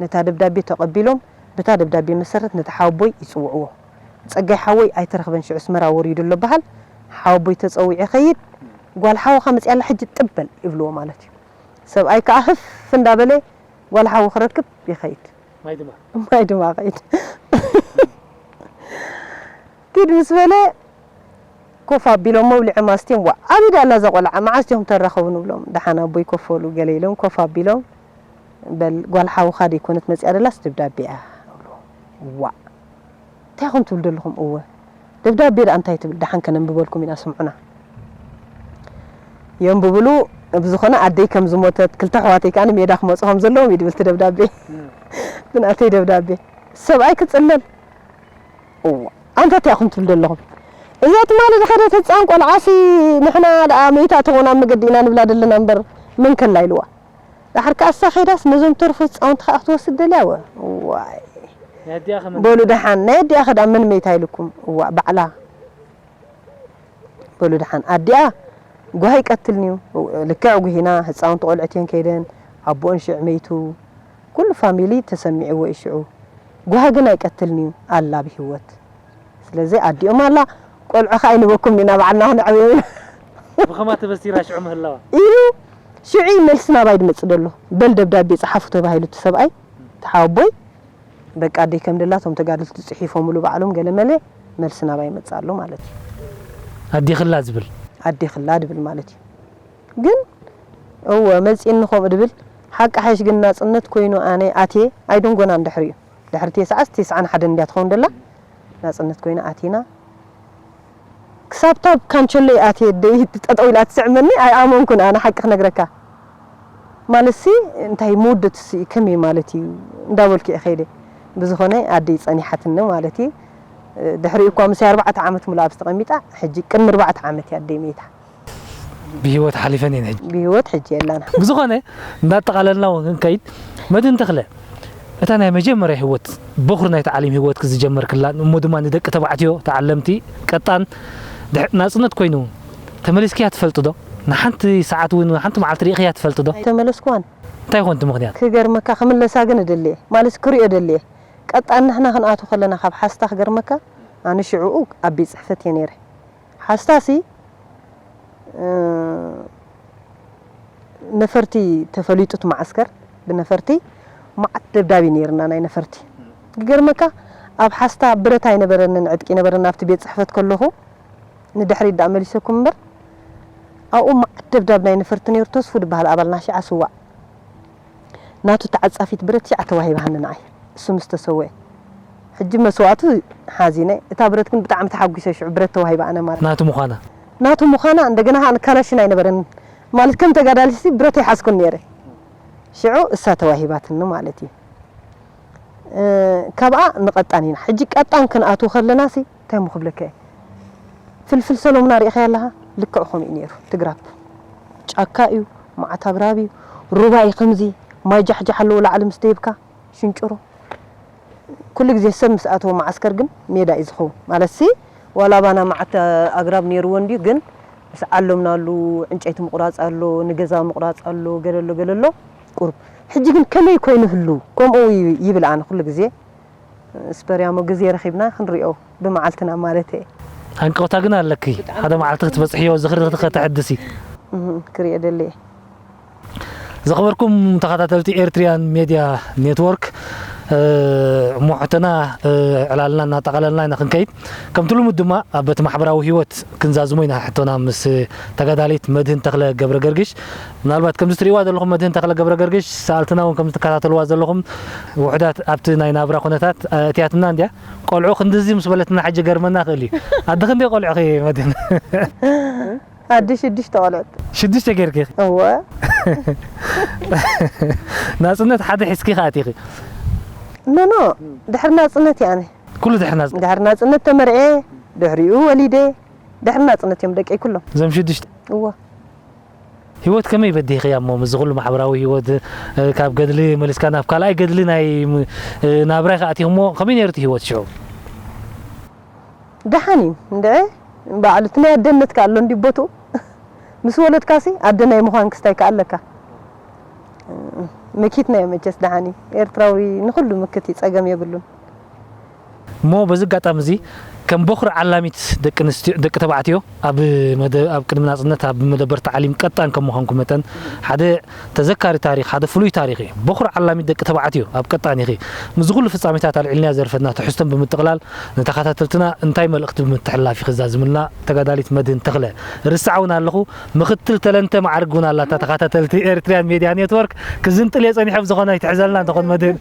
ነታ ደብዳቤ ተቐቢሎም፣ በታ ደብዳቤ መሰረት ነቲ ሓወቦይ ይጽውዕዎ። "ጸጋይ ሓወይ ኣይተረኽበን፣ ሽዑ ኣስመራ ወሪዱ ኣሎ በሃል። ሓወቦይ ተጸዊዑ ይኸይድ፣ ጓል ሓውኻ መጺኣ ኣላ፣ ሕጂ ጥብ በል" ይብልዎ ማለት እዩ። ሰብኣይ ከኣ ህፍ እንዳበለ ጓል ሓዉ ክረክብ ይኸይድ። ማይ ድማ? ማይ ድማ ኸይድ። ኪድ ምስ በለ ኮፍ ኣቢሎም መብልዒ ማስትዮም፣ "ዋ፣ ኣበይ ደኣ ኣላ እዛ ቆልዓ? መዓስ ዲኹም ተራኸቡ?" ንብሎም። "ደሓን ኣቦይ ኮፍ በሉ" ገለ ኢሎም ኮፍ ኣቢሎም፣ "በል ጓል ሓውኻ ደይኮነት መጺኣ ደላስ ደብዳቤ እያ?" ንብሎ። "ዋ፣ እንታይ ኢኹም ትብሉ ዘለኹም?" "እወ፣ ደብዳቤ ደኣ እንታይ ትብል? ደሓን ከነንብበልኩም ኢና፣ ስምዑና።" የንብብሉ። ብዝኾነ ኣደይ ከም ዝሞተት፣ ክልተ ኣሕዋተይ ከኣ ሜዳ ክመጹ ከም ዘለዎም እዩ ድብል እቲ ደብዳቤ። እም። ብናተይ ደብዳቤ ሰብኣይ ክጽለል። እዋ፣ ኣንታ እንታይ ኢኹም ትብሉ ዘለኹም? እዛ ትማሊ ዝኸደት ህጻን ቆልዓሲ ንሕና ደኣ መይታ ትኾን ኣብ መገዲ ኢና ንብላ ዘለና እምበር፣ መን ከላ ኢልዋ። ደሓር ከኣ እሳ ኸይዳስ ነዞም ተርፉ ህጻውንቲ ከኣ ክትወስድ ደልያ ወ-፣ ዋይ። ናይ ኣዲኣ ከመን? በሉ ደሓን፣ ናይ ኣዲኣ ከ ደኣ መን መይታ ኢልኩም? እዋ፣ ባዕላ። በሉ ደሓን፣ ኣዲኣ ጓሂ ቀትልንዩ። ልክዕ ጉሂና፣ ህጻውንቲ ቆልዑት እየን ከይደን፣ ኣቦኦን ሽዕ መይቱ። ኩሉ ፋሚሊ ተሰሚዕዎ እዩ ሽዑ። ጓሂ ግን ኣይቀትልንዩ፣ ኣላ ብህይወት። ስለዚ ኣዲኦም ኣላ፣ ቆልዑ ከኣ ኣይንበኩም ኢና፣ ባዕልና ክንዕብዮም ኢና። ብኸማ ተበሲራ ሽዑ ምህላዋ? ኢሉ ሽዑ መልሲ ናባይ ድመጽእ ደሎ። በል ደብዳቤ ጸሓፉ ተባሂሉ እቲ ሰብኣይ፣ እቲ ሓወቦይ፣ በቃ ኣደይ ከም ደላ እቶም ተጋደልቲ ጽሒፎምሉ ባዕሎም ገለ መለ መልሲ ናባይ ይመጽእ ኣሎ ማለት እዩ። ኣዴኽላ ዝብል? ኣዴኽላ ድብል ማለት እዩ። ግን እወ መጺእኒ ከምኡ ድብል። ሓቂ ሓይሽ ግን ናጽነት ኮይኑ ኣነ ኣትየ ኣይድንጎናን ድሕሪኡ። ድሕሪ ቴስዓስ ቴስዓን ሓደን እንድያ ትኸውን ደላ። ናጽነት ኮይና ኣቲና። ክሳብ ታብ ካንቸሎይ ኣትየ ደይ ጠጠው ኢላ ትስዕመኒ ኣይኣመንኩን ኣነ ሓቂ ክነግረካ። ማለትሲ እንታይ መወደትሲ ከመይ ማለት እዩ እንዳበልኩ እየ ከይደ። ብዝኾነ ኣደይ ጸኒሓትኒ ማለት እዩ። ድሕሪኡ እኳ ምሳይ ኣርባዕተ ዓመት ሙሉ ኣብዚ ተቐሚጣ፣ ሕጂ ቅድሚ ኣርባዕተ ዓመት እያ ኣደይ መይታ። ብህይወት ሓሊፈን እየን ሕጂ። ብህይወት ሕጂ የላን። ብዝኾነ እንዳጠቓለልና እውን ክንከይድ፣ መድህን ተኽለ፣ እታ ናይ መጀመርያ ህይወት፣ በኹሪ ናይ ተዓሊም ህይወትኪ ዝጀመርክላን፣ እሞ ድማ ንደቂ ተባዕትዮ ተዓለምቲ ቀጣን ድሕ-፣ ናጽነት ኮይኑ ተመሊስክያ ትፈልጢ ዶ? ንሓንቲ ሰዓት እውን፣ ሓንቲ መዓልቲ ርኢኽያ ትፈልጢ ዶ? ኣይተመለስኩዋን። እንታይ ይኾን እቲ ምኽንያት? ክገርመካ፣ ክምለሳ ግን እደሊ እየ። ማለት ክሪኦ እደሊ እየ። ቀጣን ንሕና ክንኣቱ ከለና ካብ ሓስታ ክገርመካ፣ ኣነ ሽዕኡ ኣብ ቤት ጽሕፈት እየ ነይረ። ሓስታሲ፣ እ፣ ነፈርቲ ተፈሊጡ እቲ መዓስከር፣ ብነፈርቲ መዓት ደብዳብ እዩ ነይርና ናይ ነፈርቲ። ክገርመካ፣ ኣብ ሓስታ ብረት ኣይነበረንን፣ ዕጥቂ ነበረና ኣብቲ ቤት ጽሕፈት ከለኹ፣ ንድሕሪት ደኣ መሊሰኩም እምበር፣ ኣብኡ መዓት ደብዳብ ናይ ነፈርቲ ነይሩ፣ ተስፉ ዝበሃል ኣባል ናሽዓ ስዋዕ። ናቱ ተዓጻፊት ብረት ሽዓ ተዋሂባኒ ንዓይ፣ እሱ ምስ ተሰውአ። ሕጂ መስዋእቱ ሓዚነ፣ እታ ብረት ግን ብጣዕሚ ተሓጒሰ፣ ሽዑ ብረት ተዋሂባኣነ ማለት። ናቱ ምዃና? ናቱ ምዃና፣ እንደገና ከኣ ካላሽን ኣይነበረንን። ማለት ከም ተጋዳሊሲ ብረት ኣይሓዝኩን ነይረ። ሽዑ እሳ ተዋሂባትኒ ማለት እዩ። እ፣ ካብኣ ንቐጣን ኢና። ሕጂ ቀጣን ክንኣትው ከለናሲ፣ እንታይ እሞ ክብለካ እየ? ፍልፍል ሰሎሙና ርኢኻያ ኣለኻ? ልክዕ ከምኡ እዩ ነይሩ። እቲ ግራብ ጫካ እዩ፣ መዓት ኣግራብ እዩ፣ ሩባ እዩ ከምዚ፣ ማይ ጃሕጃሕ ኣለዎ ላዕሊ ምስ ደይብካ፣ ሽንጭሮ። ኩሉ ግዜ ሰብ ምስ ኣተወ መዓስከር ግን ሜዳ እዩ ዝኸውን። ማለትሲ፣ ዋላ ኣባና መዓት ኣግራብ ነይርዎ እንድዩ፣ ግን ምስ ዓለምናሉ፣ ዕንጨይቲ ምቑራጽ ኣሎ፣ ንገዛ ምቑራጽ ኣሎ፣ ገለ ኣሎ፣ ገለ ኣሎ፣ ቁሩብ። ሕጂ ግን ከመይ ኮይኑ ህሉ? ከምኡ እዩ ይብል ኣነ ኩሉ ግዜ። ስፐርያሞ ግዜ ረኺብና ክንሪኦ ብመዓልትና ማለት እየ። ሃንቀውታ ግን ኣለኪ። ሓደ መዓልቲ ክትበጽሕዮ ዝኽሪ ከተሐድሲ። እህ፣ ክሪኦ ደልየ። ዝኸበርኩም ተኸታተልቲ ኤርትሪያን ሜድያ ኔትወርክ፣ እ፣ እሞ ሕቶና፣ እ፣ ዕላልና እናጠቓለልና ኢና ክንከይድ። ከምቲ ልሙድ ድማ ኣብ በቲ ማሕበራዊ ህይወት ክንዛዝሞ ኢና ሕቶና ምስ ተጋዳሊት መድህን ተኽለ ገብረ ገርግሽ። ምናልባት ከምዚ ትርእይዋ ዘለኹም መድህን ተኽለ ገብረ ገርግሽ፣ ሰኣልትና እውን ከምዚ ትከታተልዋ ዘለኹም ውሑዳት ኣብቲ ናይ ናብራ ኩነታት ኣእትያትና እንድያ። ቆልዑ ክንድዚ ምስ በለትና ሕጂ ገርመና ክእል እዩ። ኣደ ክንደይ ቆልዑ ኸ መድህን? ኣደ ሽዱሽተ ቆልዑት። ሽዱሽተ ጌርኪ ኢኺ? እወ። ናጽነት ሓደ ሒዝኪ ከኣ ኣቲኺ? ኖ፣ ኖ፣ ድሕሪ ናጽነት እየ ኣነ። ኩሉ ድሕሪ ናጽነት? ድሕሪ ናጽነት ተመርዕየ፣ ድሕሪኡ ወሊደ፣ ድሕሪ ናጽነት እዮም ደቀይ ኩሎም። እዞም ሽዱሽተ? እወ። ህይወት ከመይ በዲህኽያ እሞ፣ ምስዚ ኩሉ ማሕበራዊ ህይወት፣ እ፣ ካብ ገድሊ መሊስካ ናብ ካልኣይ ገድሊ ናይ፣ እ፣ ናብራይ ከኣ ኣቲኽሞ፣ ከመይ ነይሩ እቲ ህይወት ሽዑ? ደሓን እዩ እንድዒ፣ ባዕሉ እቲ ናይ ኣደነት ከ ኣሎ እንዲ ቦትኡ። ምስ ወለድካሲ ኣደ ናይ ምዃን ክስታይ ከ ኣለካ። መኪትና እዩ መቸስ፣ ደሓን እዩ። ኤርትራዊ ንኹሉ ምክት እዩ፣ ጸገም የብሉን። እሞ በዚ ኣጋጣሚ እዚ ከም ቦኽሪ ዓላሚት ደቂ ኣንስትዮ፣ ደቂ ተባዕትዮ ኣብ መደ-፣ ኣብ ቅድሚ ናጽነት ኣብ መደበር ታዕሊም ቀጣን ከም ምዃንኩም መጠን ሓደ ተዘካሪ ታሪኽ፣ ሓደ ፍሉይ ታሪኽ እዩ። ቦኽሪ ዓላሚት ደቂ ተባዕትዮ ኣብ ቀጣን ኢኺ። ምስዚ ኩሉ ፍጻሜታት ኣልዒልናዮ ዘርፈትና ትሕዝቶን ብምጥቕላል ንተኸታተልትና እንታይ መልእኽቲ ብምትሕልላፍ ኢኺ ዛዚምልና ተጋዳሊት መድህን ተኽለ? ርሳዕ እውን ኣለኹ፣ ምኽትል ተለንተ መዓርግ እውን ኣላታ ተኸታተልቲ ኤርትርያን ሜድያ ኔትወርክ። ክዝንጥል እየ ጸኒሐ፣ ብዝኾነ ኣይትሕዘልና እንተኾን መድህን።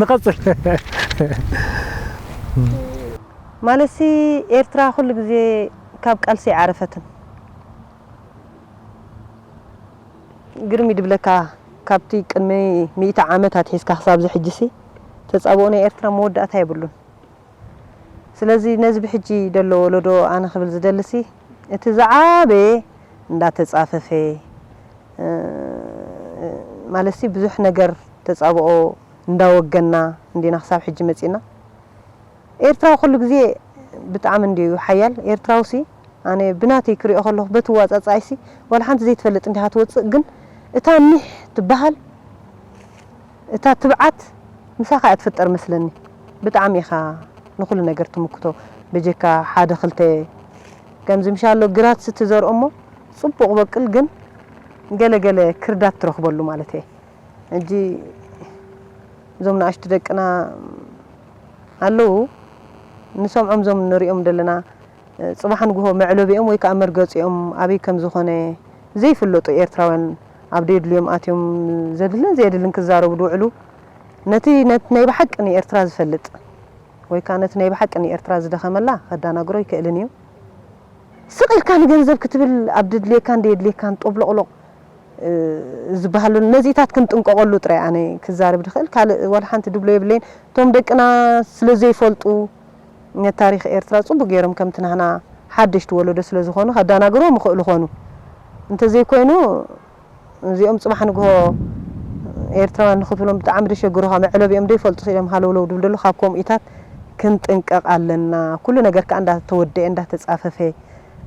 ንቐጽል። ማለትሲ ኤርትራ ኩሉ ግዜ ካብ ቃልሲ ኣይዓረፈትን። ግርም እዩ ድብለካ፣ ካብቲ ቅድሚ ሚእቲ ዓመት ኣትሒዝካ ክሳብ እዚ ሕጂሲ ተጻብኦ ናይ ኤርትራ መወዳእታ የብሉን። ስለዚ ነዚ ብሕጂ ደሎ ወለዶ ኣነ ክብል ዝደልሲ፣ እቲ ዝዓበየ እንዳተጻፈፈ፣ እ፣ ማለትሲ ብዙሕ ነገር ተጻብኦ እንዳወገና እንዲና ክሳብ ሕጂ መጺና። ኤርትራዊ ኩሉ ግዜ ብጣዕሚ እንድዩ ሓያል። ኤርትራውሲ ኣነ ብናተይ ክሪኦ ከለኹ በቲ ዋጻጻይሲ ዋላ ሓንቲ ዘይትፈልጥ እንዲኻ ትወጽእ፣ ግን እታ ኒሕ ትበሃል እታ ትብዓት ምሳኻ እያ ትፍጠር መስለኒ። ብጣዕሚ ኢኻ ንኹሉ ነገር ትምክቶ። በጀካ ሓደ ክልተ ከምዚ ምሻሎ ግራት ስትዘርኦ እሞ ጽቡቕ በቅል፣ ግን ገለ ገለ ክርዳት ትረኽበሉ ማለት እየ። ሕጂ እዞም ንኣሽቱ ደቅና ኣለዉ፣ ንሰምዖም እዞም ንሪኦም ዘለና፣ ጽባሕ ንግሆ መዕለቢኦም ወይ ከኣ መርገጺኦም ኣበይ ከም ዝኾነ ዘይፍለጡ ኤርትራውያን ኣብ ደየድልዮም ኣትዮም ዘድልን ዘየድልን ክዛረቡ ዝውዕሉ፣ ነቲ፣ ነቲ ናይ ብሓቂ ንኤርትራ ዝፈልጥ ወይ ከኣ ነቲ ናይ ብሓቂ ንኤርትራ ዝደኸመላ ከዳናግሮ ኣይክእልን እዩ። ስቕ ኢልካ ንገንዘብ ክትብል ኣብ ደድልየካን ደየድልየካን ጦብሎቕሎቕ እ፣ ዝበሃሉ ነዚታት ክንጥንቀቐሉ ጥራይ ኣነ ክዛረብ ድኽእል። ካልእ ዋላ ሓንቲ ድብሎ የብለይን። እቶም ደቅና ስለ ዘይፈልጡ፣ ነታሪኽ ኤርትራ ጽቡቕ ገይሮም ከምቲ ናህና ሓደሽቲ ወለዶ ስለ ዝኾኑ፣ ከዳናግርዎም ይኽእሉ ኾኑ። እንተዘይኮይኑ፣ እዚኦም ጽባሕ ንግሆ ኤርትራውያን ንኽትብሎም ብጣዕሚ ደሸግሩኻ፣ መዕለቢኦም ደይፈልጡ ኢሎም ሃለውለው ድብሉ ደሎ። ካብ ከምኡታት ክንጥንቀቕ ኣለና። ኩሉ ነገር ከኣ እንዳተወደኤ፣ እንዳተጻፈፈ፣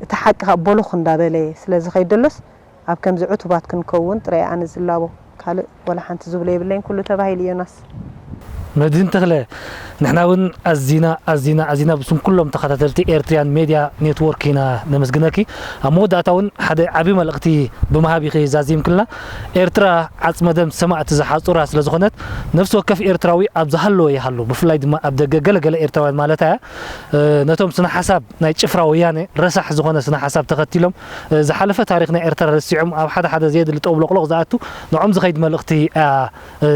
እቲ ሓቂ ከኣ ቦሎኽ እንዳበለ ስለ ዝኸይድ ደሎስ፣ ኣብ ከምዚ ዕቱባት ክንከውን ጥራይ ኣነ ዝላቦ። ካልእ ዋላ ሓንቲ ዝብሎ የብለይን፣ ኩሉ ተባሂሉ ዮናስ። መድህን ተኽለ፣ ንሕና እውን ኣዚና፣ ኣዚና፣ ኣዚና ብስም ኩሎም ተኸታተልቲ ኤርትርያን ሜድያ ኔትወርክ ኢና ነመስግነኪ። ኣብ መወዳእታ እውን ሓደ ዓቢ መልእኽቲ ብምሃብ ኢኺ ዛዚምክልና። ኤርትራ ዓጽመ ደም ሰማእቲ ዝሓጹራ ስለ ዝኾነት፣ ነፍሲ ወከፍ ኤርትራዊ ኣብ ዝሃለወ ይሃሉ፣ ብፍላይ ድማ ኣብ ደገ ገለ ገለ ኤርትራውያን ማለታ እያ፣ እ፣ ነቶም ስነ ሓሳብ ናይ ጭፍራ ወያነ ረሳሕ ዝኾነ ስነ ሓሳብ ተኸቲሎም፣ እ፣ ዝሓለፈ ታሪኽ ናይ ኤርትራ ረሲዖም ኣብ ሓደ ሓደ ዘየድሊ ጠብሎቕሎቕ ዝኣቱ ንዖም ዝኸይድ መልእኽቲ እያ፣ እ፣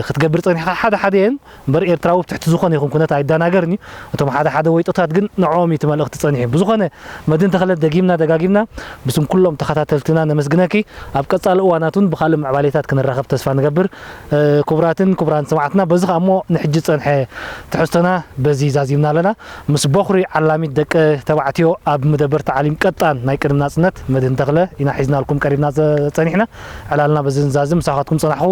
ክትገብር ጸኒሕካ። ሓደ ሓደ እየን እምበር ኤርትራዊ ብትሕቲ ዝኾነ ይኹን ኩነት ኣይዳናገርን እዩ። እቶም ሓደ ሓደ ወይጦታት ግን ንዕኦም እዩ እቲ መልእኽቲ ጸኒሑ። ብዝኾነ መድን ተኽለ ደጊምና ደጋጊምና ብስም ኩሎም ተኸታተልትና ነመስግነኪ። ኣብ ቀጻሊ እዋናት እውን ብኻልእ ምዕባሌታት ክንራኸብ ተስፋ ንገብር። እ፣ ክቡራትን ክቡራን ሰማዕትና በዚ ኸኣ እሞ ንሕጂ ጸንሐ ትሕዝቶና በዚ ዛዚምና ኣለና። ምስ ቦኽሪ ዓላሚት ደቂ ተባዕትዮ ኣብ መደበር ታዕሊም ቀጣን ናይ ቅድሚ ናጽነት መድህን ተኽለ ኢና ሒዝናልኩም ቀሪብና ዘ-፣ ጸኒሕና። ዕላልና በዚ ንዛዝም ምሳኻትኩም ጸናሕኹ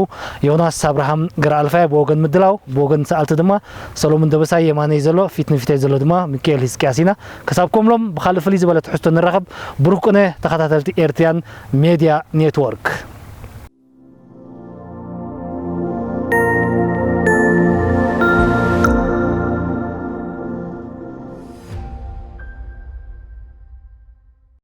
ዮናስ ኣብርሃም ገረኣልፋየ ብወገን ምድላው፣ ብወገን ሰኣልቲ ድማ ሰሎሙን ደበሳይ የማነይ ዘሎ፣ ፊት ንፊተይ ዘሎ ድማ ሚካኤል ህዝቅያስ ኢና። ክሳብ ከምሎም ብኻልእ ፍልይ ዝበለ ትሕዝቶ ንራኸብ። ብሩኽ ቅነ ተኸታተልቲ ኤርትርያን ሜድያ ኔትወርክ።